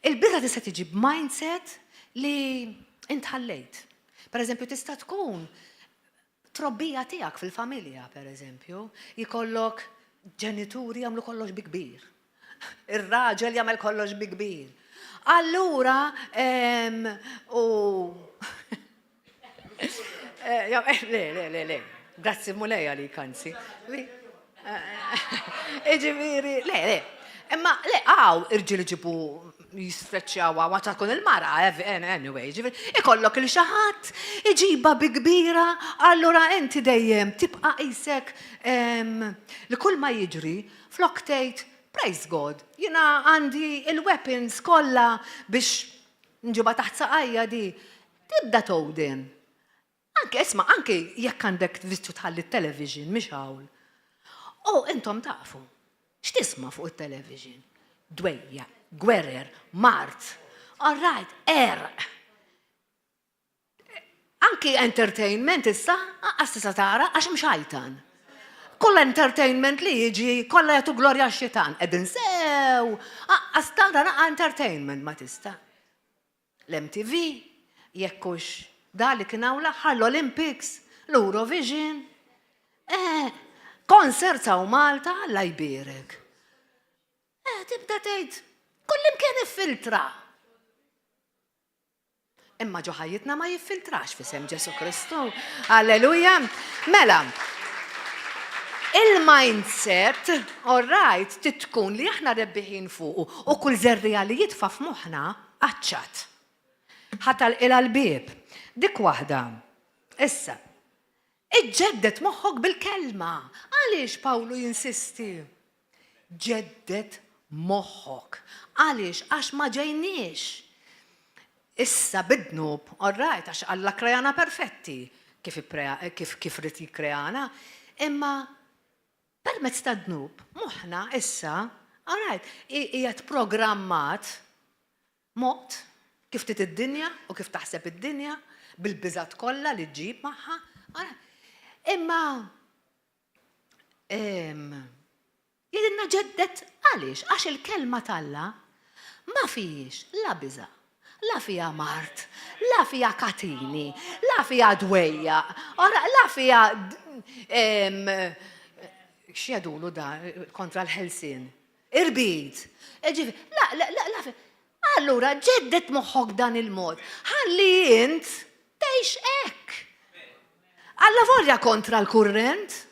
Speaker 2: il-biża tista' tiġi b'mindset li intħallejt. Per eżempju, tista' tkun. Trobbija tiegħek fil-familja, per eżempju, jkollok ġenituri jagħmlu kollox bi kbir. Ir-raġel jagħmel kollox bi kbir. Allura, u eh, le, le, le, le. Grazzi Mulej għalik, anzi. Iġifieri, le, le. Imma le, għaw irġiel ġibu jistreċċjaw ma ta' tkun il-mara, eh, anyway, ġifieri, ikollok il xi ħadd iġiba bi kbira, allura inti dejjem tibqa' qisek li kull ma jiġri flok tgħid praise God, jiena għandi il-weapons kollha biex nġiba taħt saqajja di. Tibda towden. Anke, isma', anke jekk għandek vizzju tħalli t-television mixgħul. U intom tafu, x'tisma' fuq it-television? Dwejjaq, gwerer, mard, all right, għerq. Anki entertainment issa, anqas tista' tara għax mxajtan. Kull entertainment li jiġi, kollha jagħtu glorja x-xitan. Qegħdin sew, anqas tara naqa' entertainment ma tista'. L-MTV, jekk hux da li kien hawn l-aħħar, l-Olympics, l-Eurovision. Eh, concerts hawn Malta, Alla jbierek. Eh, tibda tgħid, kullimkien iffiltra. Imma ġo ħajjitna ma jiffiltrax f'isem Ġesu Kristu. Alleluja. Mela, il-mindset, all right, titkun li aħna rebbiħin fuqu u kull żerriegħa li jitfa' f'moħħna Qaċċat. Ħa tagħlqilha l-bieb. Dik waħda. Issa, iġġedded moħħok bil-kelma. Għaliex Pawlu jinsisti? Ġedded moħħok. Għaliex? Għax ma ġejniex issa bid-dnub, all right, għax Alla kreana perfetti kif kif kif ried jikkreana, imma Permezz tad-dnub, moħħna issa, all right, qiegħed programmat mod kif trid id-dinja u kif taħseb id-dinja bil-biżgħat kollha li ġġib magħha. Imma jgħidilna ġeddet għaliex? Għax il-kelma t'Alla ma fihiex la biża', la fiha mard, la fiha katini, la fiha dwejjaq, ora la fiha x'jgħidulu da kontra l-ħelsien? Irbit. Ġifieri, la, la, la, la, allura ġeddet moħħok dan il-mod. Ħalli int tgħix hekk. Alla volja kontra l-kurrent.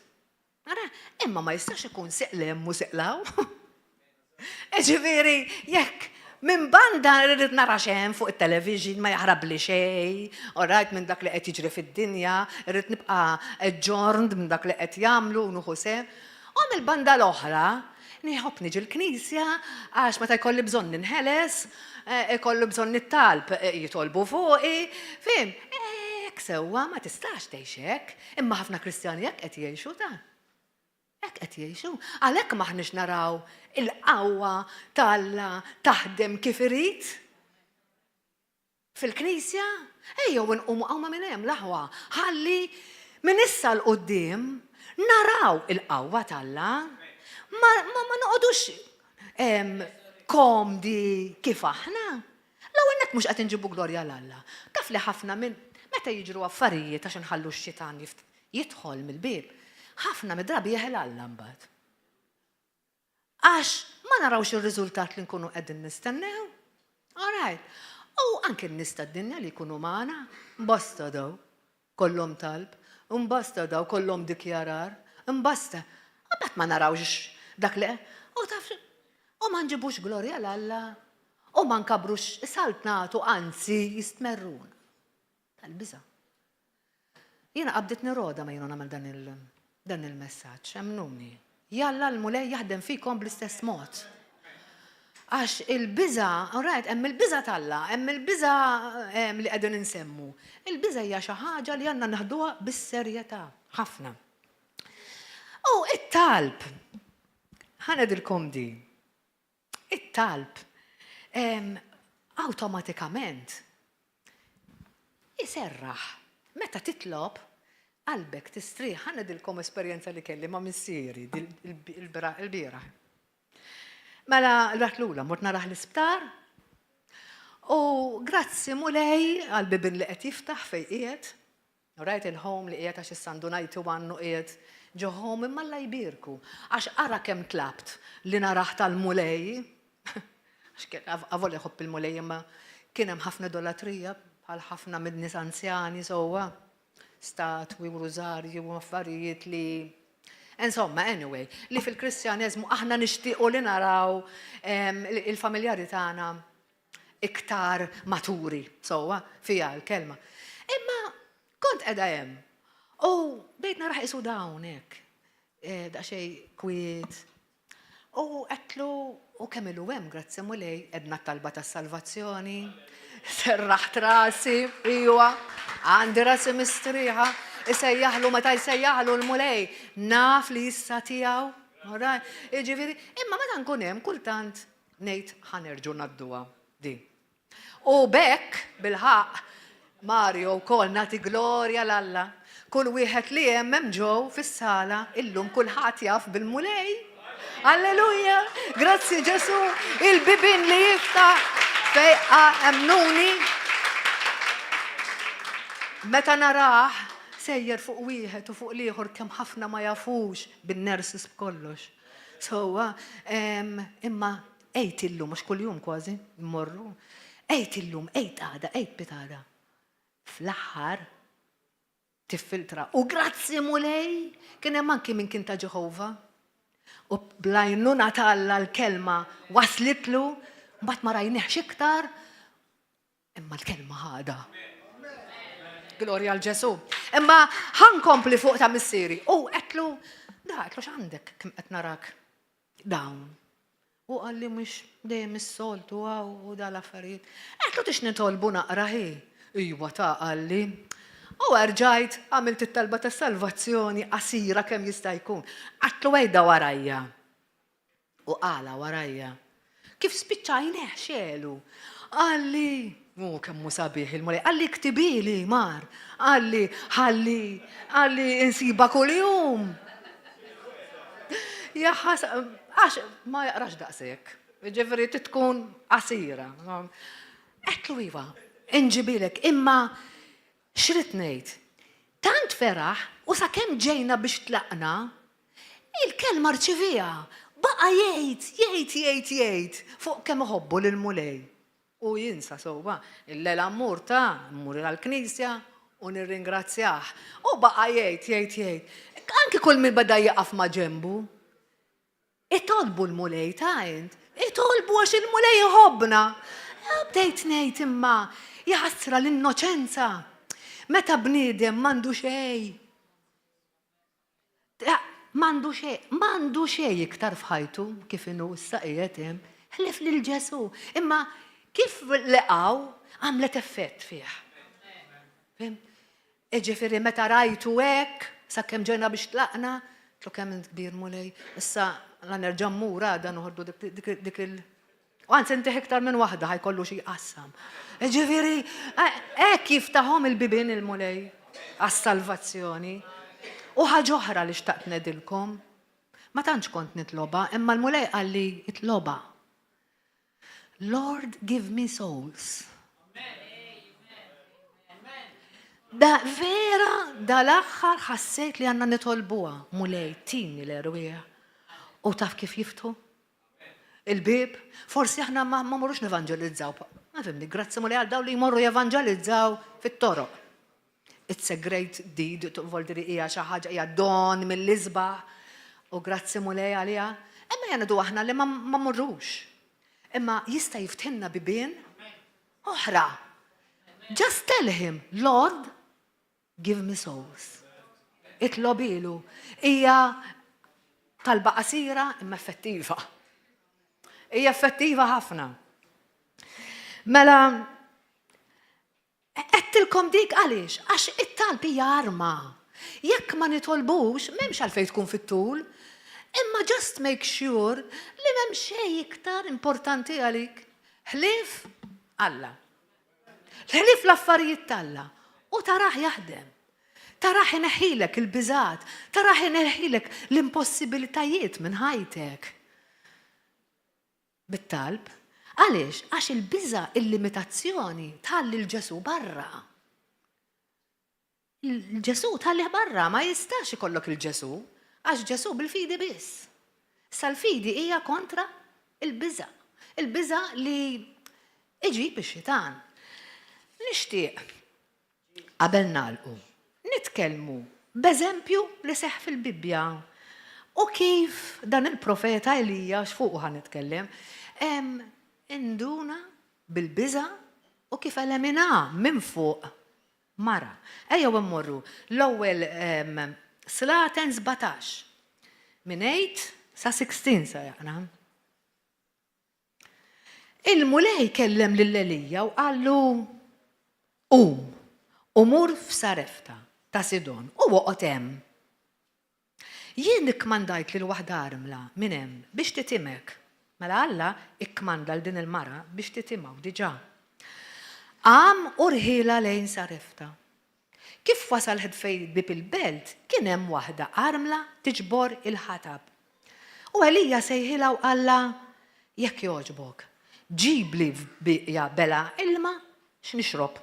Speaker 2: Ara, imma ma jistax ikun seq lem u seq law. Ġifieri, jekk minn banda rrid nara xejn fuq it-television ma jaħrabli xejn, all right, minn dak li qed jiġri fid-dinja, rrid nibqa' aġġorned minn dak li qed jagħmlu u nieħu sehem. U mill-banda l-oħra, nħobb niġi l-knisja għax meta jkolli bżonn ninħeles, eh, ikollu bżonn it-talb eh, jitolbu fuqi, fim, hekk sewwa ma tistax tgħix hekk. Imma ħafna Kristjani hekk qed jgħixu ta. Hekk qed jgħixu. Għalhekk m'aħniex naraw il-qawwa t'Alla taħdem kif irid. Fil-Knisja, ejjew inqumu qawma minn hemm l-aħwa, ħalli minn issa 'l quddiem naraw il-qawwa t'Alla. Ma, ma, ma noqogħdux komdi kif aħna. L-ewwel nett mhux qed inġibu glorja 'l Alla. Taf li ħafna minn meta jiġru affarijiet għax inħallu x-xitan jidħol mill-bieb, ħafna mid-drabi jeħel Alla mbagħad. Għax ma narawx ir-riżultat li nkunu qegħdin nistennew. All right. U anke n-nies tad-dinja li jkunu magħna, basta daw, kollhom talb, imbasta daw kollhom dikjarar, imbasta. Mbagħad ma narawx dak li u taf u ma nġibux glorja 'l Alla u ma nkabrux saltnatu anzi jistmerruna. Tal-biża'. Jiena qabditni roda ma jiena nagħmel dan il dan il-messaġġ, emmnuni. Jalla l-Mulej jaħdem fikom bl-istess mod. Għax il-biża, all right, hemm il-biża t'Alla, hemm il-biża li qegħdin insemmu. Il-biża hija xi ħaġa li għandna naħduha bis-serjetà ħafna. U it-talb, ħa ngħidilkom di, It-talb awtomatikament iserraħ. Meta titlob, qalbek tistrieħ. Ħa ngħidilkom esperjenza li kelli ma' missieri il-bieraħ. Mela l-rat lula mort narah l-isptar u grazzi Mulej għall-bibien li qed jiftaħ fejn qiegħed. Rajt il-home li qiegħed għax issa għandu 91 u qiegħed ġo home imma Alla jbierku. Għax ara kemm tlabt li narah tal-Mulej. Għax kien avolja jħobb il-Mulej imma kien hemm ħafna idolatrija bħal ħafna minn nies anzjani sewwa. Statwi u rużarji u affarijiet li Insomma, anyway, li fil-Kristjaneżmu aħna nixtiequ li naraw il-familjari tagħna iktar maturi, sewwa, fiha l-kelma. Imma kont qiegħda hemm u bdejt narah qisu dawn hekk, eh, daqsxejn kwiet. U għedtlu u kemm ilu hemm, grazzi Mulej, għedna t-talba tas-salvazzjoni, serraħt rasi, iwa, għandi rasi mistrieħa, isejjaħlu meta jsejjaħlu l-Mulej, naf li issa tiegħu, jiġifieri, imma meta nkun hemm kultant Ngħid ħa nerġgħu ngħadduha din. U b'hekk, bil-ħaqq, Mario wkoll nagħti glorja 'l Alla. Kull wieħed li hemm hemm ġew fis-sala illum kulħadd jaf bil-Mulej. Alleluja! Grazzi Ġesù, il-bibien li jiftaħ fejqa emmnuni. Meta narah sejjer fuq wieħed u fuq l-ieħor kemm ħafna ma jafux bin-nurses b'kollox. Sewwa, imma għid illum, għax kuljum kważi mmorru, għid illum, għid għada, għid pitgħada. Fl-aħħar tiffiltra. U grazzi Mulej, kien hemm anki min kien ta' Ġeħova. U bl-għajnuna t'Alla l-kelma waslitlu, mbagħad ma rajniehx iktar, Imma l-kelma ħadha. Glorja għal Ġesu. Imma ħankompli fuq ta' missieri. U għetlu, da għetlu x'għandek kemm qed narak dawn. U qalli mhux dejjem is-soltu għaw u da l-affarijiet. Għetlu tix nitolbu naqra hi. Iwa ta' qalli. U erġajt għamilt it-talba ta' salvazzjoni qasira kemm jista' jkun. Għatlu għejda warajja. U qalha warajja. Kif spiċċa għajnejh xegħlu. Qalli, U kemm hu sabiħ il-Mulej. Qalli ktibili, Mar. Qalli, ħalli, qalli insibha kuljum. Jaħas, għax ma jaqrax daqshekk. Ġifieri tkun qasira. Għedtlu iva, inġibilek, imma x'rid ngħid? Tant feraħ u sakemm ġejna biex tlaqna, Il-kelma rċiviha. Baqa' jgħid, jgħid, jgħid, jgħid fuq kemm iħobbu lill-Mulej. U jinsa sewwa, il-lejla mmur ta, mmur għall-knisja u nirringrazzjah. U baqa' jgħid, jgħid, jgħid. Anki kull min beda jieqaf ma' ġenbu. Itolbu l-Mulej ta' int. Itolbu għax il-Mulej iħobbna. Bdejt ngħid imma jaħasra l-innoċenza. Meta bniedem m'għandu xejn. M'għandu xejn, m'għandu xejn iktar f'ħajtu kif inhu issa qiegħed hemm, ħlief lil Ġesù. Imma kif leqgħu għamlet effett fih. Fim? Iġifieri meta rajtu hekk, sakemm ġejna biex tlaqna, tlu kemm int kbir Mulej, issa la nerġa' mmur għada noħordu dik il- U anzi intih iktar minn waħda ħa jkollu xi jqassam. Ġifieri, hekk jiftaħhom il-bibien il-Mulej għas-salvazzjoni. U ħaġa oħra li xtaqt ngħidilkom, ma tantx kont nitlobha, imma l-Mulej qalli itlobha. Lord, give me souls. Da vera dal-aħħar ħassejt li għandna nitolbuha, Mulej, tini l-erwieħ. U taf kif jiftħu? Il-bieb, forsi aħna ma mmorrux nevanġelizzaw. Ma fimni, grazzi Mulej għal dawn li jmorru jevanġelizzaw fit-toroq. It's a great deed, voldiri hija xi ħaġa hija don mill-isbaħ u grazzi Mulej għaliha. Imma jgħidu aħna li ma mmorrux. Imma jista' jiftħilna bibien oħra. Just tell him, Lord, Give me souls. Itlobilu. Hija talba qasira imma effettiva. Hija effettiva ħafna. Mela, għedtilkom dik għaliex? Għax it-talb hija arma. Jekk ma nitolbux, m'hemmx għalfejn tkun fit-tul. Imma just make sure li m'hemm xejn iktar importanti għalik. Ħlief Alla. Ħlief l-affarijiet t'Alla u tarah jaħdem. Tarah ineħħilek il-biżgħat, tarah ineħħilek l-impossibilitajiet minn ħajtek. Bit-talb. Għaliex? Għax il-biża' il-limitazzjoni tħalli 'l Ġesù barra. Ġesù tħallih barra, ma jistax ikollok il-Ġesù, għax Ġesù bil-fidi biss. Issa l-fidi hija kontra il-biża'. Il-biża' li iġib ix-xitan. Nixtieq qabel nagħlqu nitkellmu b'eżempju li seħħ fil-Bibbja u kif dan il-profeta Elija x'fuqu ħa nitkellem, induna bil-biża' u kif eleminah minn fuq mara. Ejjew immorru l-ewwel Slaten 17. Minn 8 sa 16 sa jaqra. Il-Mulej kellem lil Elija u qallu, Qum u mur f'Sarefta ta' Sidon u oqgħod hemm. Jien ikkmandajt lil waħda armla minn hemm biex titimek. Mela Alla ikkmanda 'l din il-mara biex titimgħu diġà. Qam u rħielha lejn Sarefta. Kif wasal ħdfejn bieb il-belt, kien hemm waħda armla tiġbor il-ħatab. U Elija sejħilha u qallha, Jekk jogħġbok, ġibli f'bieqja belgħa ilma x'nixrob.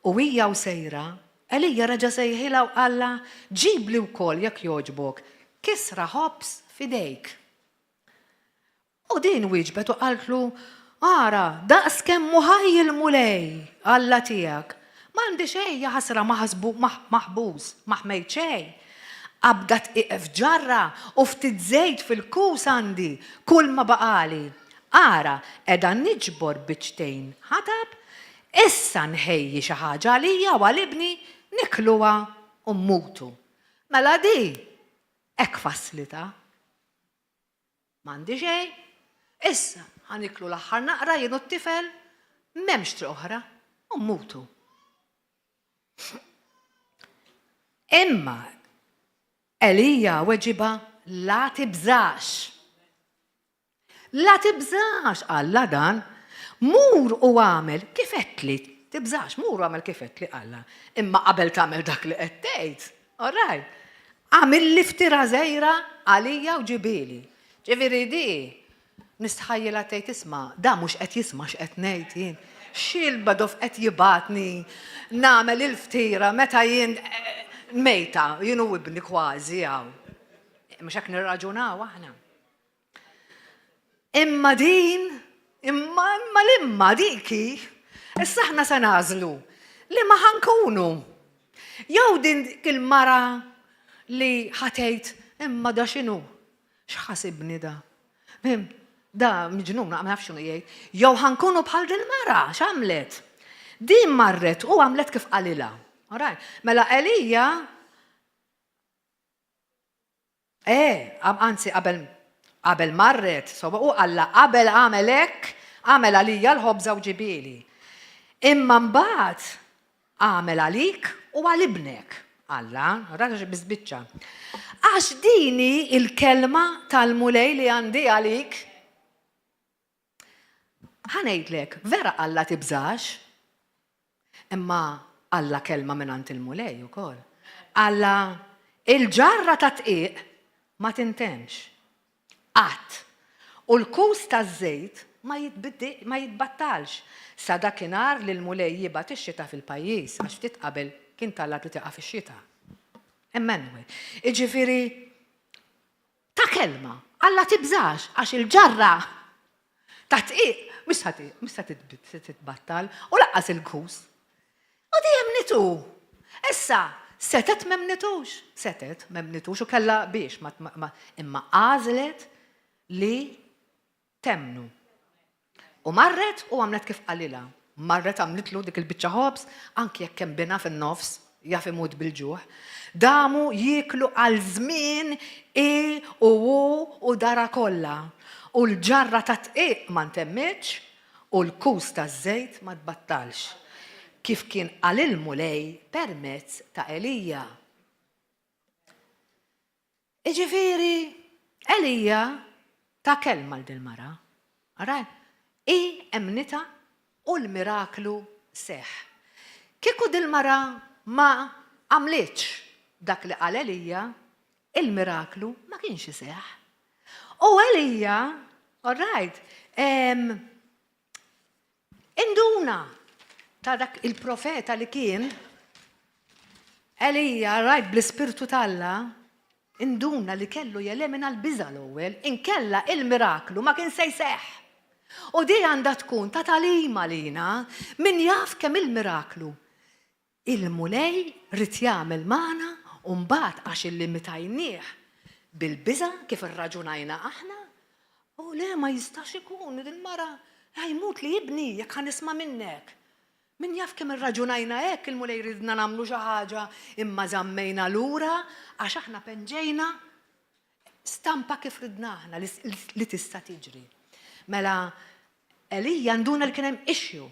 Speaker 2: U hija u sejra, Elija reġa' sejħilha u qallha, Ġibli wkoll, jekk jogħġbok, kisra ħobż f'idejk. U din wieġbet u qaltlu, Ara, daqs kemm hu ħaj il-Mulej, Alla tiegħek, m'għandi xejn, jaħasra maħbuż, ma ħmejt xejn. Qabda dqiq f'ġarra u ftit żejt fil-kus għandi, kulma baqagħli. Ara, qiegħda niġbor biċċtejn ħatab, issa nħejji xi ħaġa għalija u għal ibni, nikluha u mmutu. Mela di hekk fasslitha. M'għandi xejn. Issa ħa niklu l-aħħar naqra jien u t-tifel, m'hemmx triq oħra, u mmutu. Imma Elija weġibha, La tibżax. La tibżax, qallha dan. Mur u agħmel kif għedtli. Tibżax, mur u agħmel kif għedtli, qallha. Imma qabel tagħmel dak li qed tgħid, all right, agħmilli ftira żgħira għalija u ġibieli. Ġifieri di nistħajjilha tgħid isma' da mhux qed jisma' x'qed ngħid jien. X'il-badof qed jibgħatni nagħmel il-ftira meta jien eh, mejta, jien u ibni kważi hawn. Mhux hekk nirraġunaw aħna. Imma din, imma imma l-imma dik hi. Issa aħna se nagħżlu li ma ħankunu. Jew din il-mara li ħatejt imma da x'inhu? X'ħasibni da? Fim, da miġnun, ma nafx x'inhu jgħid. Jew ħankunu bħal din mara, x'għamlet? Din marret u għamlet kif qalilha. Alright. Mela Elija Eh, anzi qabel qabel marret, sowa u qalla qabel għamel hekk, għamel għalija l-ħobża u ġibieli. Imma mbagħad għamel għalik u għal ibnek. Alla, raġa biżbiċċa. Għax dini il-kelma tal-Mulej li għandi għalik. Ħa ngħidlek, vera Alla tibżax, imma Alla kelma mingħand il-Mulej ukoll. Alla il-ġarra ta' tqiq ma tintemx. Qatt. U l-kus taż-żejt ma ma jitbattalx sa dakinhar li l-Mulej jibgħat ix-xita fil-pajjiż, għax ftit qabel kien talab li tieqaf ix-xita. Imma anyway, jiġifieri Ta' kelma, Alla tibżax għax il-ġarra ta' tqiq mhux se titbattal u laqqas il-kus. U di emmnitu. Issa, setgħet m'emmnitux, setgħet m'emmnitux u kellha biex imma għażlet li temmnu. U marret u għamlet kif qalilha. Marret għamlitlu dik il-biċċa ħobż, anki jekk hemm binha fin-nofs, jaf imut bil-ġuħ. Damu jieklu għal żmien hi u hu u darha kollha. U l-ġarra tat-dqiq ma ntemmitx u l-kus taż-żejt ma tbattalx. Kif kien qal il-Mulej permezz ta' Elija. Jiġifieri, Elija ta kelma 'l dil-mara. Ara, hi emmnitha u l-miraklu seħħ. Kieku dil-mara ma għamlitx dak li qal Elija, il-miraklu ma kienx iseħħ. U Elija, all right, induna ta' dak il-profeta li kien. Elija, rajt bl-Ispirtu t'Alla, induna li kellu jelemina l-biża' l-ewwel, inkella il-miraklu ma kien se jseħħ. U di għandha tkun ta' tagħlim għalina, min jaf kemm il-miraklu il-Mulej ried jagħmel magħna u mbagħad għax illimitajnieh bil-biża' kif irraġunajna aħna, u le ma jistax ikun, il-mara ħa jmutli ibni jekk ħa nisma' minnek. Min jaf kemm irraġunajna hekk, il-Mulej ridna nagħmlu xi ħaġa imma żammejna lura għax aħna penġejna stampa kif ridna aħna li tista' tiġri. Mela Elija nduna li kien hemm issue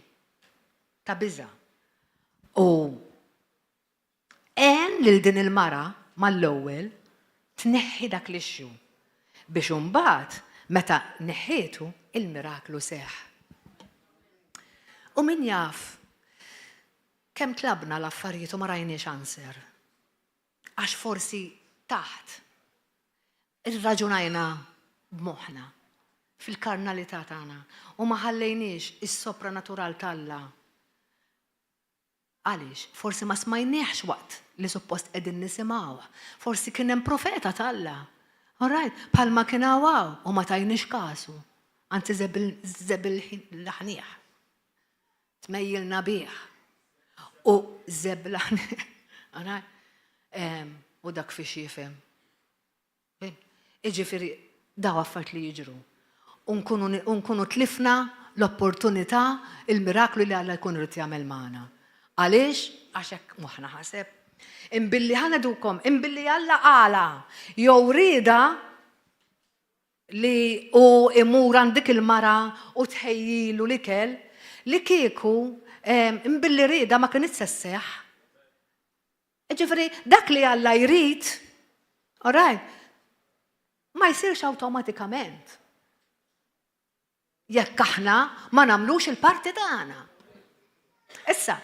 Speaker 2: ta' biża'. U Għen lil din il-mara mal-ewwel tneħħi dak l-issue biex imbagħad meta neħħietu il-miraklu seħħ. U min jaf kemm tlabna l-affarijiet u ma rajniex answer. Għax forsi taħt irraġunajna b'moħħna fil-karnalità tagħna u ma ħallejniex is-sopranatural t'Alla. Għaliex? Forsi ma smajniehx waqt li suppost qegħdin nisimgħuh. Forsi kien hemm profeta t'Alla. All right, bħalma kien hawn hawn u ma tajniex kasu. Anzi żebilħnieh. Tmejjilna bih. U żeblaħnieh. All right? U dak fiex jifhem. Jiġifieri daw affarijiet li jiġru. U nkunu tlifna l-opportunità, il-miraklu li Alla jkun irid jagħmel magħna. Għaliex? Għax hekk moħħna ħaseb. Imbilli ħa ngħidukom, imbilli Alla qala jew rieda li hu imur għand dik il-mara u tħejjilu l-ikel, li kieku imbilli rieda ma kinitx se sseħħ. Jiġifieri dak li Alla jrid, all right, ma jsirx awtomatikament. Jekk aħna ma nagħmlux il-parti tagħna. Issa,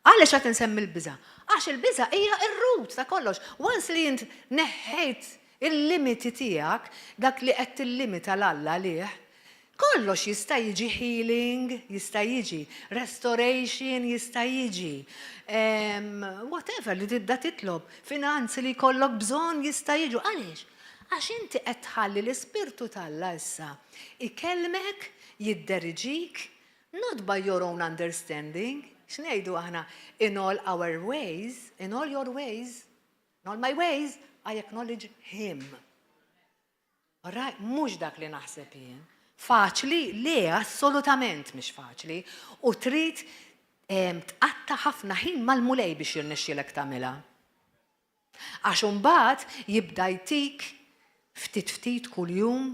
Speaker 2: għaliex qed insemmi l-biża'? Għax il-biża' hija r-root ta' kollox. Once li int neħħejt il-limiti tiegħek, dak li qed tillimita 'l Alla għalih, Kollox jista' jiġi healing, jista' jiġi restoration, jista' jiġi whatever li tibda titlob, finanzi li jkollok bżonn jista' jiġu. Għaliex? Għax inti qed tħalli l-Ispirtu t'Alla issa ikellmek, jidderiġik, not by your own understanding, x'ngħidu aħna, in all our ways, in all your ways, in all my ways, I acknowledge him. Alright, mhux dak li naħseb jien. Faċli? Le, assolutament mhix faċli. U trid tqatta' ħafna ħin mal-Mulej biex jirnexxielek tagħmilha. Għax imbagħad jibda jtik ftit ftit kuljum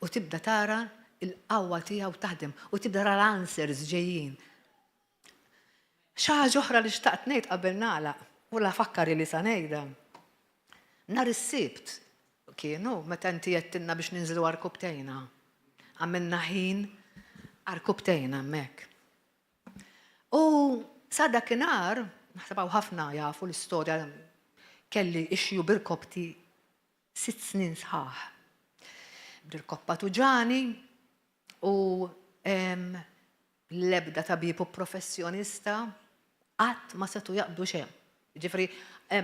Speaker 2: u tibda tara l-qawwa tiegħu taħdem u tibda tara l-answers ġejjin. Xi ħaġa oħra li xtaqt ngħid qabel nagħlaq, u la fakkari li sa ngħidha. Nhar is-Sibt kienu meta inti għedtilna biex ninżlu għarkupptejna. Għamilna ħin għarkupptejna hemmhekk. U sa dakinhar, naħseb hawn ħafna jafu l-istorja, kelli issue b'irkoppti sitt snin sħaħ. B'irkoppa tuġani u L-ebda tabib u professjonista qatt ma setgħu jaqbdu xejn. Jiġifieri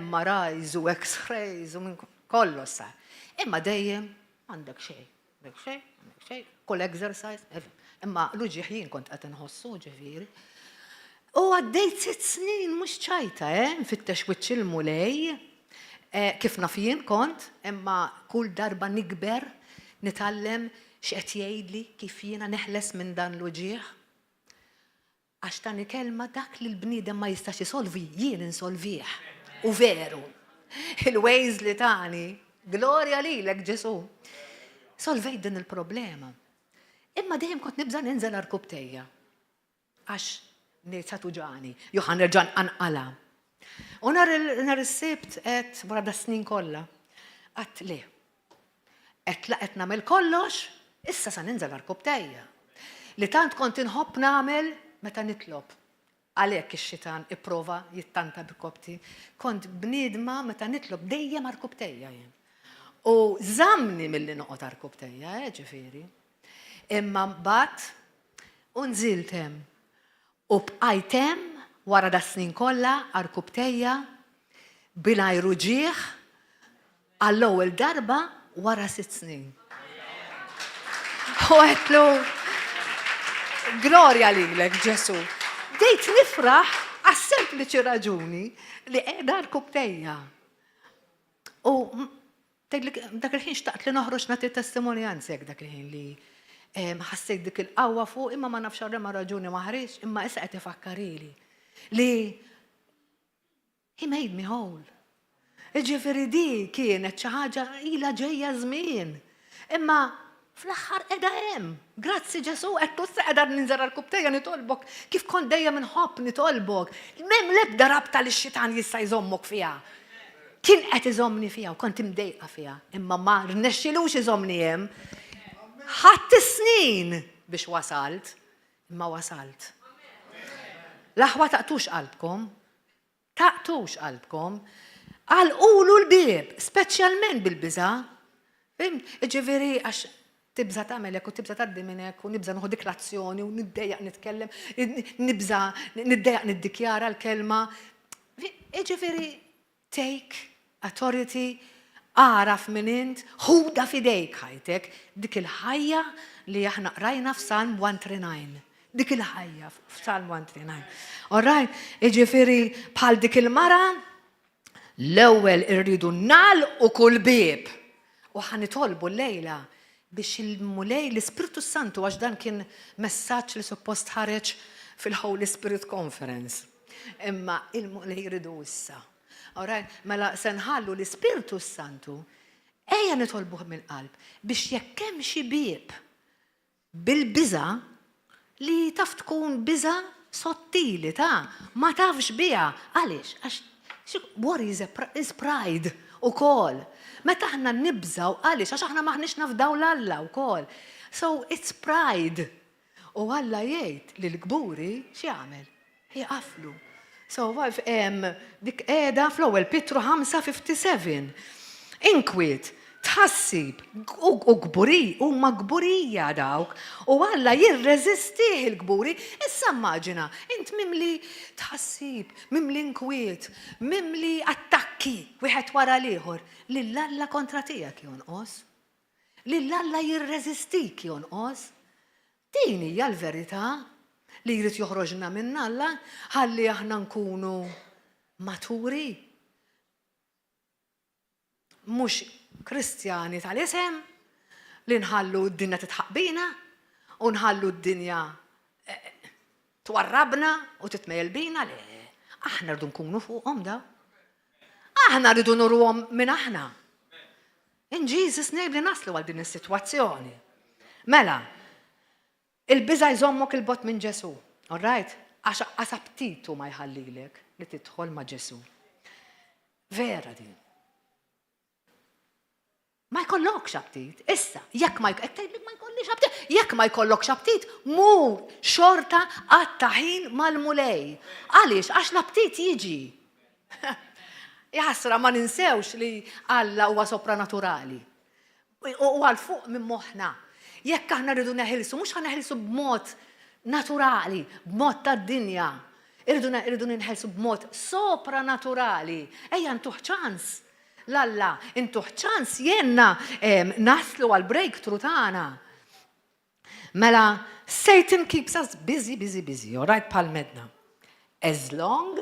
Speaker 2: MRIs u X-rays u minn kollox sar. Imma dejjem m'għandek xejn, m'għandek xejn, m'għandek xejn, kull exercise, imma l-uġigħ jien kont qed inħossu ġifieri. U għaddejt sitt snin mhux ċajta, eh, nfittex wiċċ il-Mulej, eh, kif naf jien kont, imma kull darba nikber, nitgħallem X'qed jgħidli kif jiena neħles minn dan l-uġigħ? Għax tani kelma dak li l-bniedem ma jistax isolvi, jien insolvih. U veru. Il-ways li tani, glorja lilek Ġesù. Solvejt din il-problema. Imma dejjem kont nibża' ninżel għarkupptejja. Għax ngħid sa tuġagħni, jew ħa nerġa' nqanqalha. U nhar is-Sibt għedt wara das-snin kollha, għedt le. Għedt la qed nagħmel kollox, issa sa ninżel għarkupptejja. Li tant kont inħobb nagħmel meta nitlob. Għalhekk ix-xitan ipprova jittanta b'rkoppti. Kont bniedma meta nitlob dejjem għarkupptejja jien. U żammni milli noqgħod għarkupptejja, eh, ġifieri. Imma mbagħad u nżilt hemm u bqajt hemm wara das-snin kollha għarkupptejja. Bilajru ġieħ għall-ewwel darba wara 6 snin. U għedtlu, "Glorja lilek, Ġesu." Bdejt nifraħ għas-sempliċi raġuni li qiegħda rkubbtejja. U dak il-ħin xtaqt li noħroġ nagħti testimonjanza dak il-ħin li ħassejt dik il-qawwa fuq, imma ma nafx ma raġuni ma ħriġ, imma issa qed ifakkarili li he made me whole. Ġifieri di kienet xi ħaġa ilha ġejja żmien. Imma fl-aħħar qiegħda hemm. Grazzi, Ġesu, qed tussa qiegħda ninżel għarkubbtejja nitolbok kif kont dejjem inħobb nitolbok. M'hemm l-ebda rabta li x-xitan jista' jżommok fiha. Kien qed iżommni fiha u kont imdejqa fiha, imma ma rnexxilux iżommni hemm. Ħadt snin biex wasalt, imma wasalt. L-aħwa, taqtgħux qalbkom, taqtgħux qalbkom, għalqulu l-bib, speċjalment bil-biża. Ġifieri, għax tibża tagħmel hekk u tibża tgħaddi minn hekk u nibża nieħu dik l-azzjoni u niddejjaq nitkellem, nibża niddejjaq niddikjara l-kelma. Ġifieri, take authority, għaraf minn int, ħudha f'idejk ħajtek, dik il-ħajja li aħna qrajna f'Salm 139. Dik il-ħajja f'Salm 139. All right, ġifieri bħal dik il-mara, l-ewwel irridu nagħlqu kull bib. U ħa nitolbu llejla biex il-Mulej, l-Ispirtu Santu, għax dan kien messaġġ li suppost ħareġ fil-Holy Spirit Conference. Imma il-Mulej jridu issa. Alright, mela se nħallu l-Ispirtu Santu, ejja nitolbuh mill-qalb biex jekk hemm xi bieb bil-biża li taf tkun biża sottili ta' ma tafx biha. Għaliex? Għax worry is pride ukoll. Meta aħna nibżaw, għaliex? Għax aħna m'aħniex nafdaw 'l Alla wkoll. So it's pride. U Alla jgħid li l-kburi x'jagħmel? Jaqaflu. So, dik qiegħda fl-ewwel Pitru 5:57. Inkwiet, tħassib u kburi, huma kburija dawk, u Alla jirreżistih il-kburi. Issa immaġina, int mimli tħassib, mimli inkwiet, mimli attakki, wieħed wara l-ieħor, lil Alla kontra tiegħek jonqos. Lil Alla jirreżistik jonqos. Din hija l-verità li jrid joħroġna minn Alla ħalli aħna nkunu maturi. Mhux Kristjani tal-isem li nħallu d-dinja tidħaq bina u nħallu d-dinja twarrabna u titmejjel bina li aħna rridu nkunu fuqhom da. Aħna rridu nuruhom minn aħna. In Jesus' name li naslu għal din is-sitwazzjoni. Mela, il-biża jżommok 'il bogħod minn Ġesu, all right? Għax aptitu ma jħallilek li tidħol ma' Ġesu. Vera din. Ma jkollokx aptit. Issa, jekk ma ma jkollix aptit, jekk ma jkollokx aptit, mur xorta qatta' ħin mal-Mulej. Għaliex? Għax l-aptit jiġi. Jaħasra ma ninsewx li Alla huwa sopranaturali. U għal fuq minn moħħna. Jekk aħna rridu neħilsu, mhux ħa neħilsu b'mod naturali, b'mod tad-dinja. Irridu ninħelsu b'mod sopranaturali. Ejja ntuh ċans. 'l Alla, intuh ċans jenna naslu għal breakthrough tagħna. Mela, Satan keeps us busy, busy, busy, all right, palmedna. As long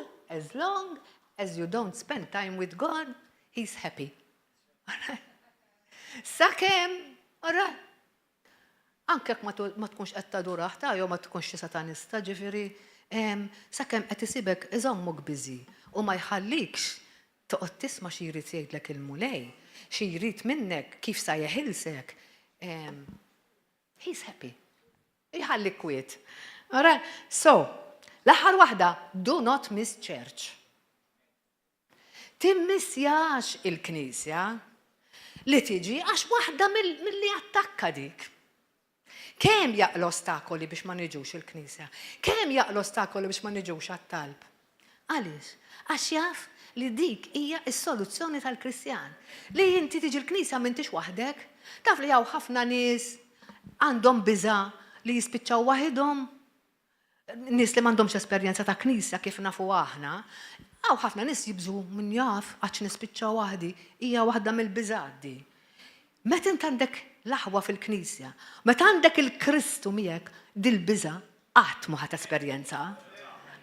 Speaker 2: as you don't spend time with God, he's happy. All right. Sakemm, all right. Anke ma tkunx qed tadurah ta' jew ma tkunx xi satanista, ġifieri, sakemm qed isibek iżommok busy u ma jħallikx toqgħod tisma' xi jrid jgħidlek il-Mulej, xi jrid minnek, kif sa jeħilsek. He's happy. Iħallik kwiet. Alright? So, l-aħħar waħda, do not miss church. Timmissjax il-knisja li tiġi għax waħda mill-li attakka dik. Kemm jaqla' ostakoli biex ma niġux il-knisja? Kemm jaqla' ostakoli biex ma niġux għat-talb? Għaliex? Għax jaf li dik hija s-soluzzjoni tal-Kristjan. Li inti tiġi l-knisja m'intix waħdek. Taf li hawn ħafna nies għandhom biża li jispiċċaw waħidhom. Nies li m'għandhomx esperjenza ta' knisja kif nafu aħna. Hawn ħafna nies jibżu min jaf għax nispiċċa waħdi, hija waħda mill-biżgħat di. Meta int għandek l-aħwa fil-knisja, meta għandek il-Kristu miegħek, dil-biża' qatt ma ħa tesperjenza.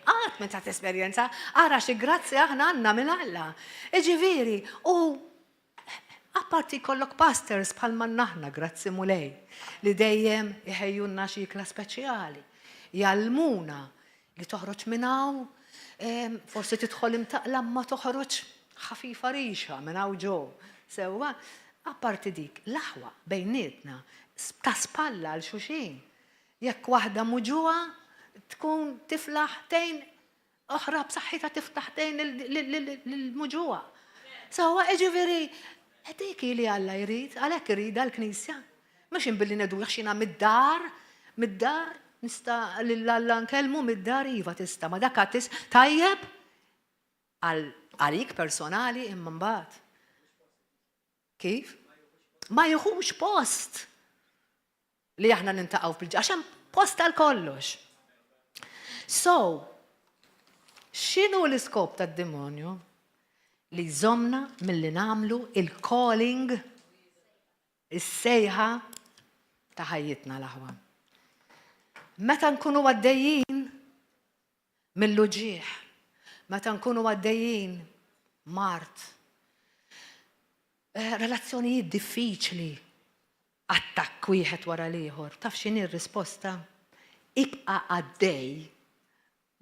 Speaker 2: Qatt ma ta' tesperjenza, ara xi grazzi aħna għandna minn Alla. Iġifieri, u apparti jkollok pastors bħal aħna, grazzi Mulej, li dejjem iħejjunna xi ikla speċjali, jgħallmuna li toħroġ minn hawn, forsi tidħol imtaqqla ma toħroġ ħafifa rixa minn hawn ġo. Sewwa, apparti dik, l-aħwa bejnietna ta' spalla għal xulxin. Jekk waħda muġugħa tkun tiflaħ tgħin oħra b'saħħitha tiftaħ tgħin lill-muġugħa. Sewwa, jiġifieri, dik hi li Alla jrid, għalhekk iridha l-Knisja. Mhux billi ngħidu xina mid-dar, mid-dar, nista' lil Alla nkellmu mid-dar iva tista' ma dak tis tajjeb għalik personali imma mbagħad. Kif? Ma jieħux post li aħna niltaqgħu fil għax hemm post għal kollox. So, x'inhu l-iskop tad-demonju? Li jżommna milli nagħmlu il-calling, is-sejħa ta' ħajjitna l-aħwa. Meta nkunu għaddejjin mill-uġigħ, meta nkunu għaddejjin mard, relazzjonijiet diffiċli, attakk wieħed wara l-ieħor, taf x'inhi r-risposta? Ibqa' għaddej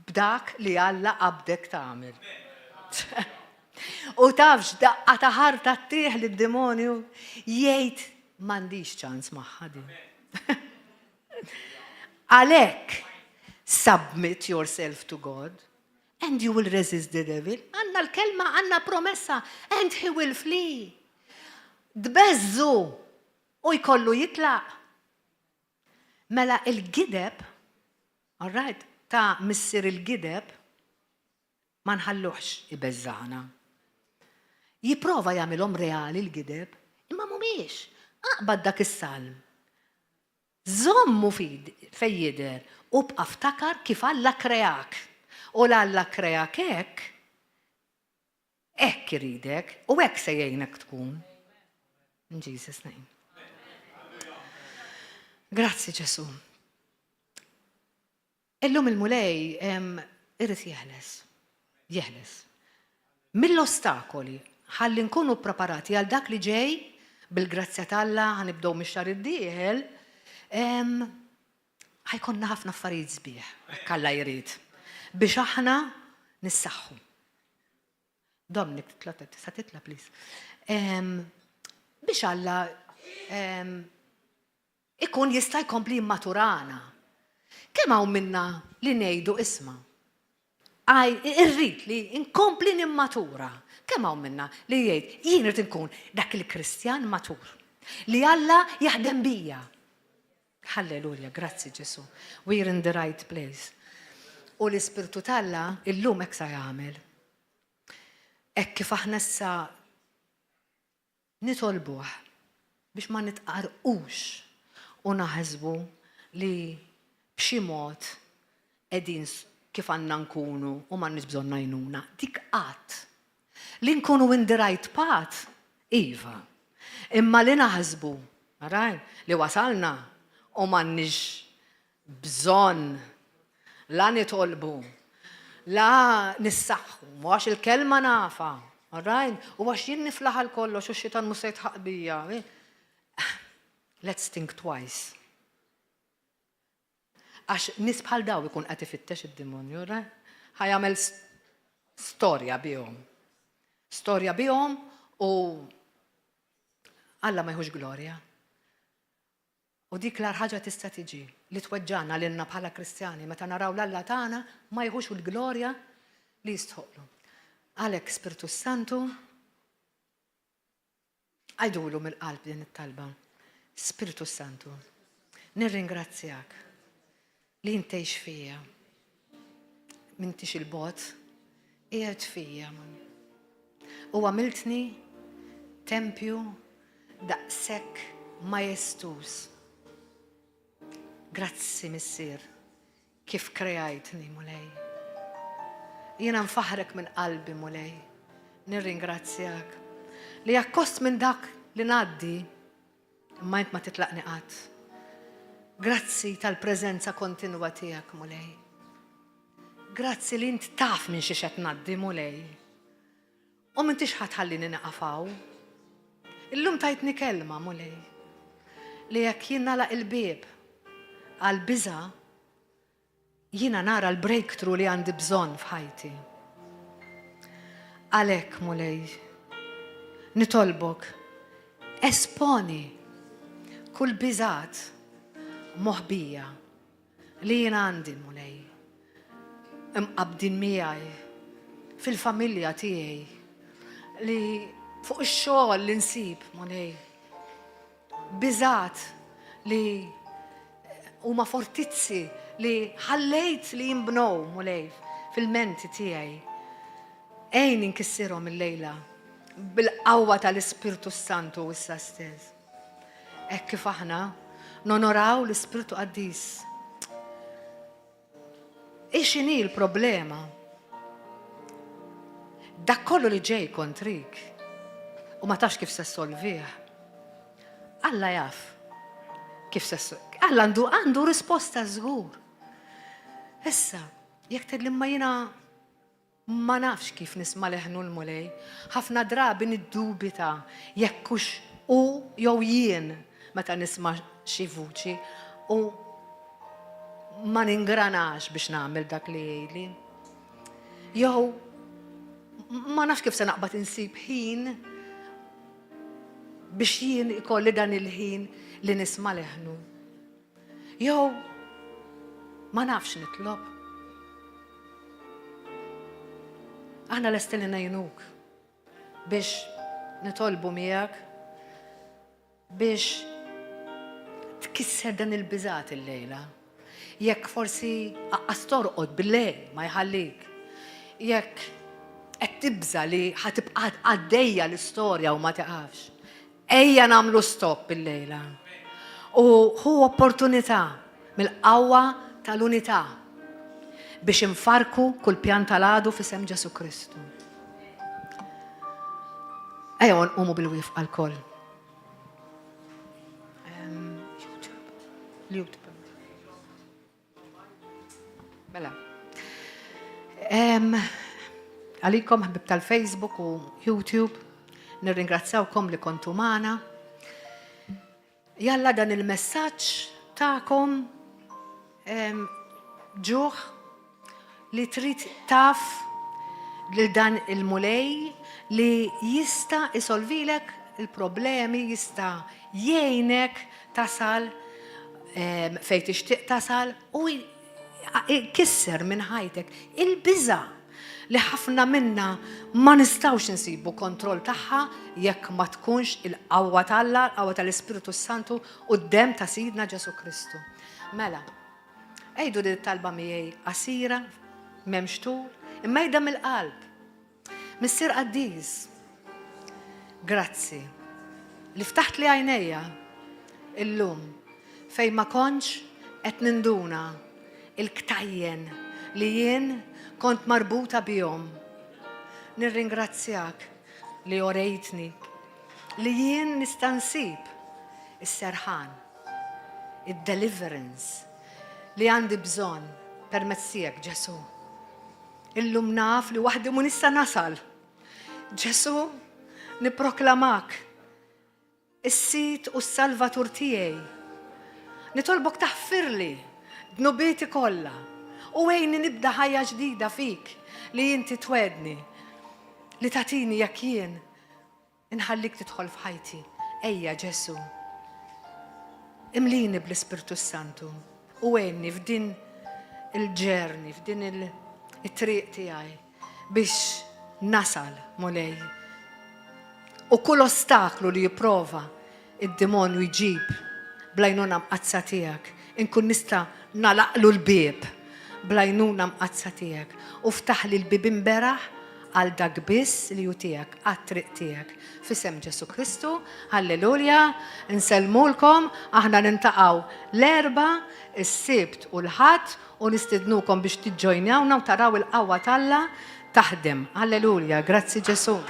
Speaker 2: b'dak li Alla qabdek tagħmel. U tafx daqqa ta' ħarta ttih lid-demonju jgħid m'għandix ċans magħha din. Għalhekk, submit yourself to God and you will resist the devil. Għandna l-kelma, għandna promessa and he will flee. Tbeżżgħu u jkollu jitlaq. Mela il-gideb, all right, ta' missier il-gideb, ma nħalluhx ibeżżagħna. Jipprova jagħmilhom reali l-gideb, imma mhumiex. Aqbad dak is-salm. Żommu fejn jidher u bqa' ftakar kif Alla kreak. U l-Alla kreak hekk, hekk iridek u hekk se jgħinek tkun. In Jesus' name. Grazzi Ġesu. Illum il-Mulej irid jeħles. Jeħles. Mill-ostakoli, ħalli nkunu preparati għal dak li ġej bil-grazzja t'Alla ħa nibdew mix-xahar id-dieħel, ħa jkollna ħafna affarijiet sbieħ, hekk Alla jrid, biex aħna nissaħħu. Dominic, titla, tista' titla, please. Biex Alla ikun jista' jkompli jimmaturana. Kemm hawn minna li ngħidu isma' għaj irrid li nkompli nimmatura. Kemm hawn minna li jgħid jien irid inkun dak il-Kristjan matur li Alla jaħdem bija. Halleluja, grazzi Ġesu. We're in the right place. U l-Ispirtu t'Alla illum hekk sa jagħmel. Hekk kif aħna issa nitolbuh biex ma nitqarqux u naħsbu li b'xi mod qegħdin kif għandna nkunu u m'għandniex bżonn għajnuna. Dik qatt. Li nkunu in the right path, iva. Imma li naħsbu, right, li wasalna u m'għandniex bżonn la nitolbu, la nissaħħu, u għax il-kelma nafa, right? U għax jien niflaħ għal kollox u xitan mhux se jidħaq bija. Let's think twice. Għax nies bħal daw ikun qed ifittex id-demonju, right? Ħa jagħmel storja bihom. Storja bihom u Alla ma jieħux glorja. U dik l ħaġa tista' tiġi li tweġġagħna lilna bħala Kristjani meta naraw l-Alla tagħna ma jieħux il-glorja li jistħoqlu. Għalhekk Spiritu Santu għidulu mill-qalb din it-talba. Spiritu Santu, nirringrazzjak li inti fija. M'intix 'il bogħod, qiegħed fija. U għamiltni tempju daqshekk majestuż. Grazzi, Missier, kif kreajtni, Mulej. Jiena nfaħħrek minn qalbi, Mulej. Nirringrazzjak li akkost minn dak li ngħaddi, imma int ma titlaqni qatt. Grazzi tal-preżenza kontinwa tiegħek, Mulej. Grazzi li int taf minn xiex qed ngħaddi, Mulej. U m'intix ħa tħallini nieqaf hawn. Illum tajtni kelma, Mulej, li jekk jien nagħlaq il-bieb għall-biża', jiena nara l-breakthrough li għandi bżonn f'ħajti. Għalhekk, Mulej, nitolbok, esponi kull biżgħat moħbija Li jien għandi, Mulej, imqabbdin miegħi fil-familja tiegħi, li fuq ix-xogħol li nsib, Mulej, biżgħat li huma fortizzi li ħallejt li jinbnew, Mulej, fil-menti tiegħi. Għin inkissirhom illejla bil-qawwa tal-Ispirtu s-Santu issa stess. Hekk kif aħna nonoraw l-Ispirtu Qaddis. Ix-x'inhi l-problema? Dak kollu li ġej kontrik u ma tafx kif se ssolvih. Alla jaf kif se Alla għandu għandu risposta żgur. Issa, jekk tgħidli ma jiena Ma nafx kif nisma' leħnu l-Mulej. Ħafna drabi niddubita jekk hux hu jew jien meta nisma' xi vuċi u ma ningranax biex nagħmel dak li jgħidli. Jew ma nafx kif se naqbad insib ħin biex jien ikolli dan il-ħin li nisma' leħnu. Jew ma nafx nitlob. Aħna lesti li ngħinuk biex nitolbu miegħek biex tkisser dan il-biżat il-lejla. Jekk forsi aqqas torqod bil-lejl ma jħallik. Jekk qed tibża li ħatibqa' għaddejja l-istorja u ma tiqafx. Ejja nagħmlu stop illejla. U ħu opportunità mill-qawwa tal-unità biex infarrku kull pjan tal-għadu f'isem Ġesù Kristu. Ejja nqumu bil-wifqa lkoll. YouTube. Mela. Għalikom ħbib tal-Facebook u YouTube, nirringrazzawkom li kontu magħna. Jalla dan il-messaġġ tagħkom ġuħ li trid taf lil dan il-Mulej li jista' isolvilek il-problemi, jista' jgħinek tasal fejn tixtieq tasal u jkisser minn ħajtek il-biża' li ħafna minna ma nistgħux insibu kontroll tagħha jekk ma tkunx il-qawwa t'Alla, l-qawwa tal-Ispirtu s-Santu u d-demm ta' Sidna Ġesù Kristu. Mela, għidu din it-talba miegħi qasira, m'hemmx tul, imma għidha mill-qalb. Missier qaddis, grazzi li ftaħtli għajnejja illum fejn ma kontx qed ninduna il-ktajjen li jien kont marbuta bihom. Nirringrazzjak li orejtni li jien nista' nsib is-serħan, id-deliverance li għandi bżonn permezz tiegħek Ġesù. Illum naf li waħdi mu nista' nasal. Ġesù, nipproklamak is-Sid u s-Salvatur tiegħi. Nitolbok taħfirli dnubieti kollha u għinni nibda ħajja ġdida fik li inti twegħdni li tagħtini jekk jien Inħallik tidħol f'ħajti. Ejja Ġesù. Imlini bl-Ispirtu s-Santu u għinni f'din il-journey, f'din it-triq tiegħi biex nasal, Mulej. U kull ostaklu li jipprova id-demonju jġib bl-għajnuna mqaddsa tiegħek, inkun nista' nagħlaqlu l-bieb bl-għajnuna mqaddsa tiegħek u ftaħli l-bibien beraħ. għal dak biss li hu tiegħek, għat-triq tiegħek. F'isem Ġesù Kristu, Halleluja, insellmulkom, aħna nintaqgħu l-Erbgħa, is-Sibt u l-Ħadd u nistidnukom biex tiġġojnjawna u taraw il-qawwa t'Alla taħdem. Halleluja, grazzi Ġesù.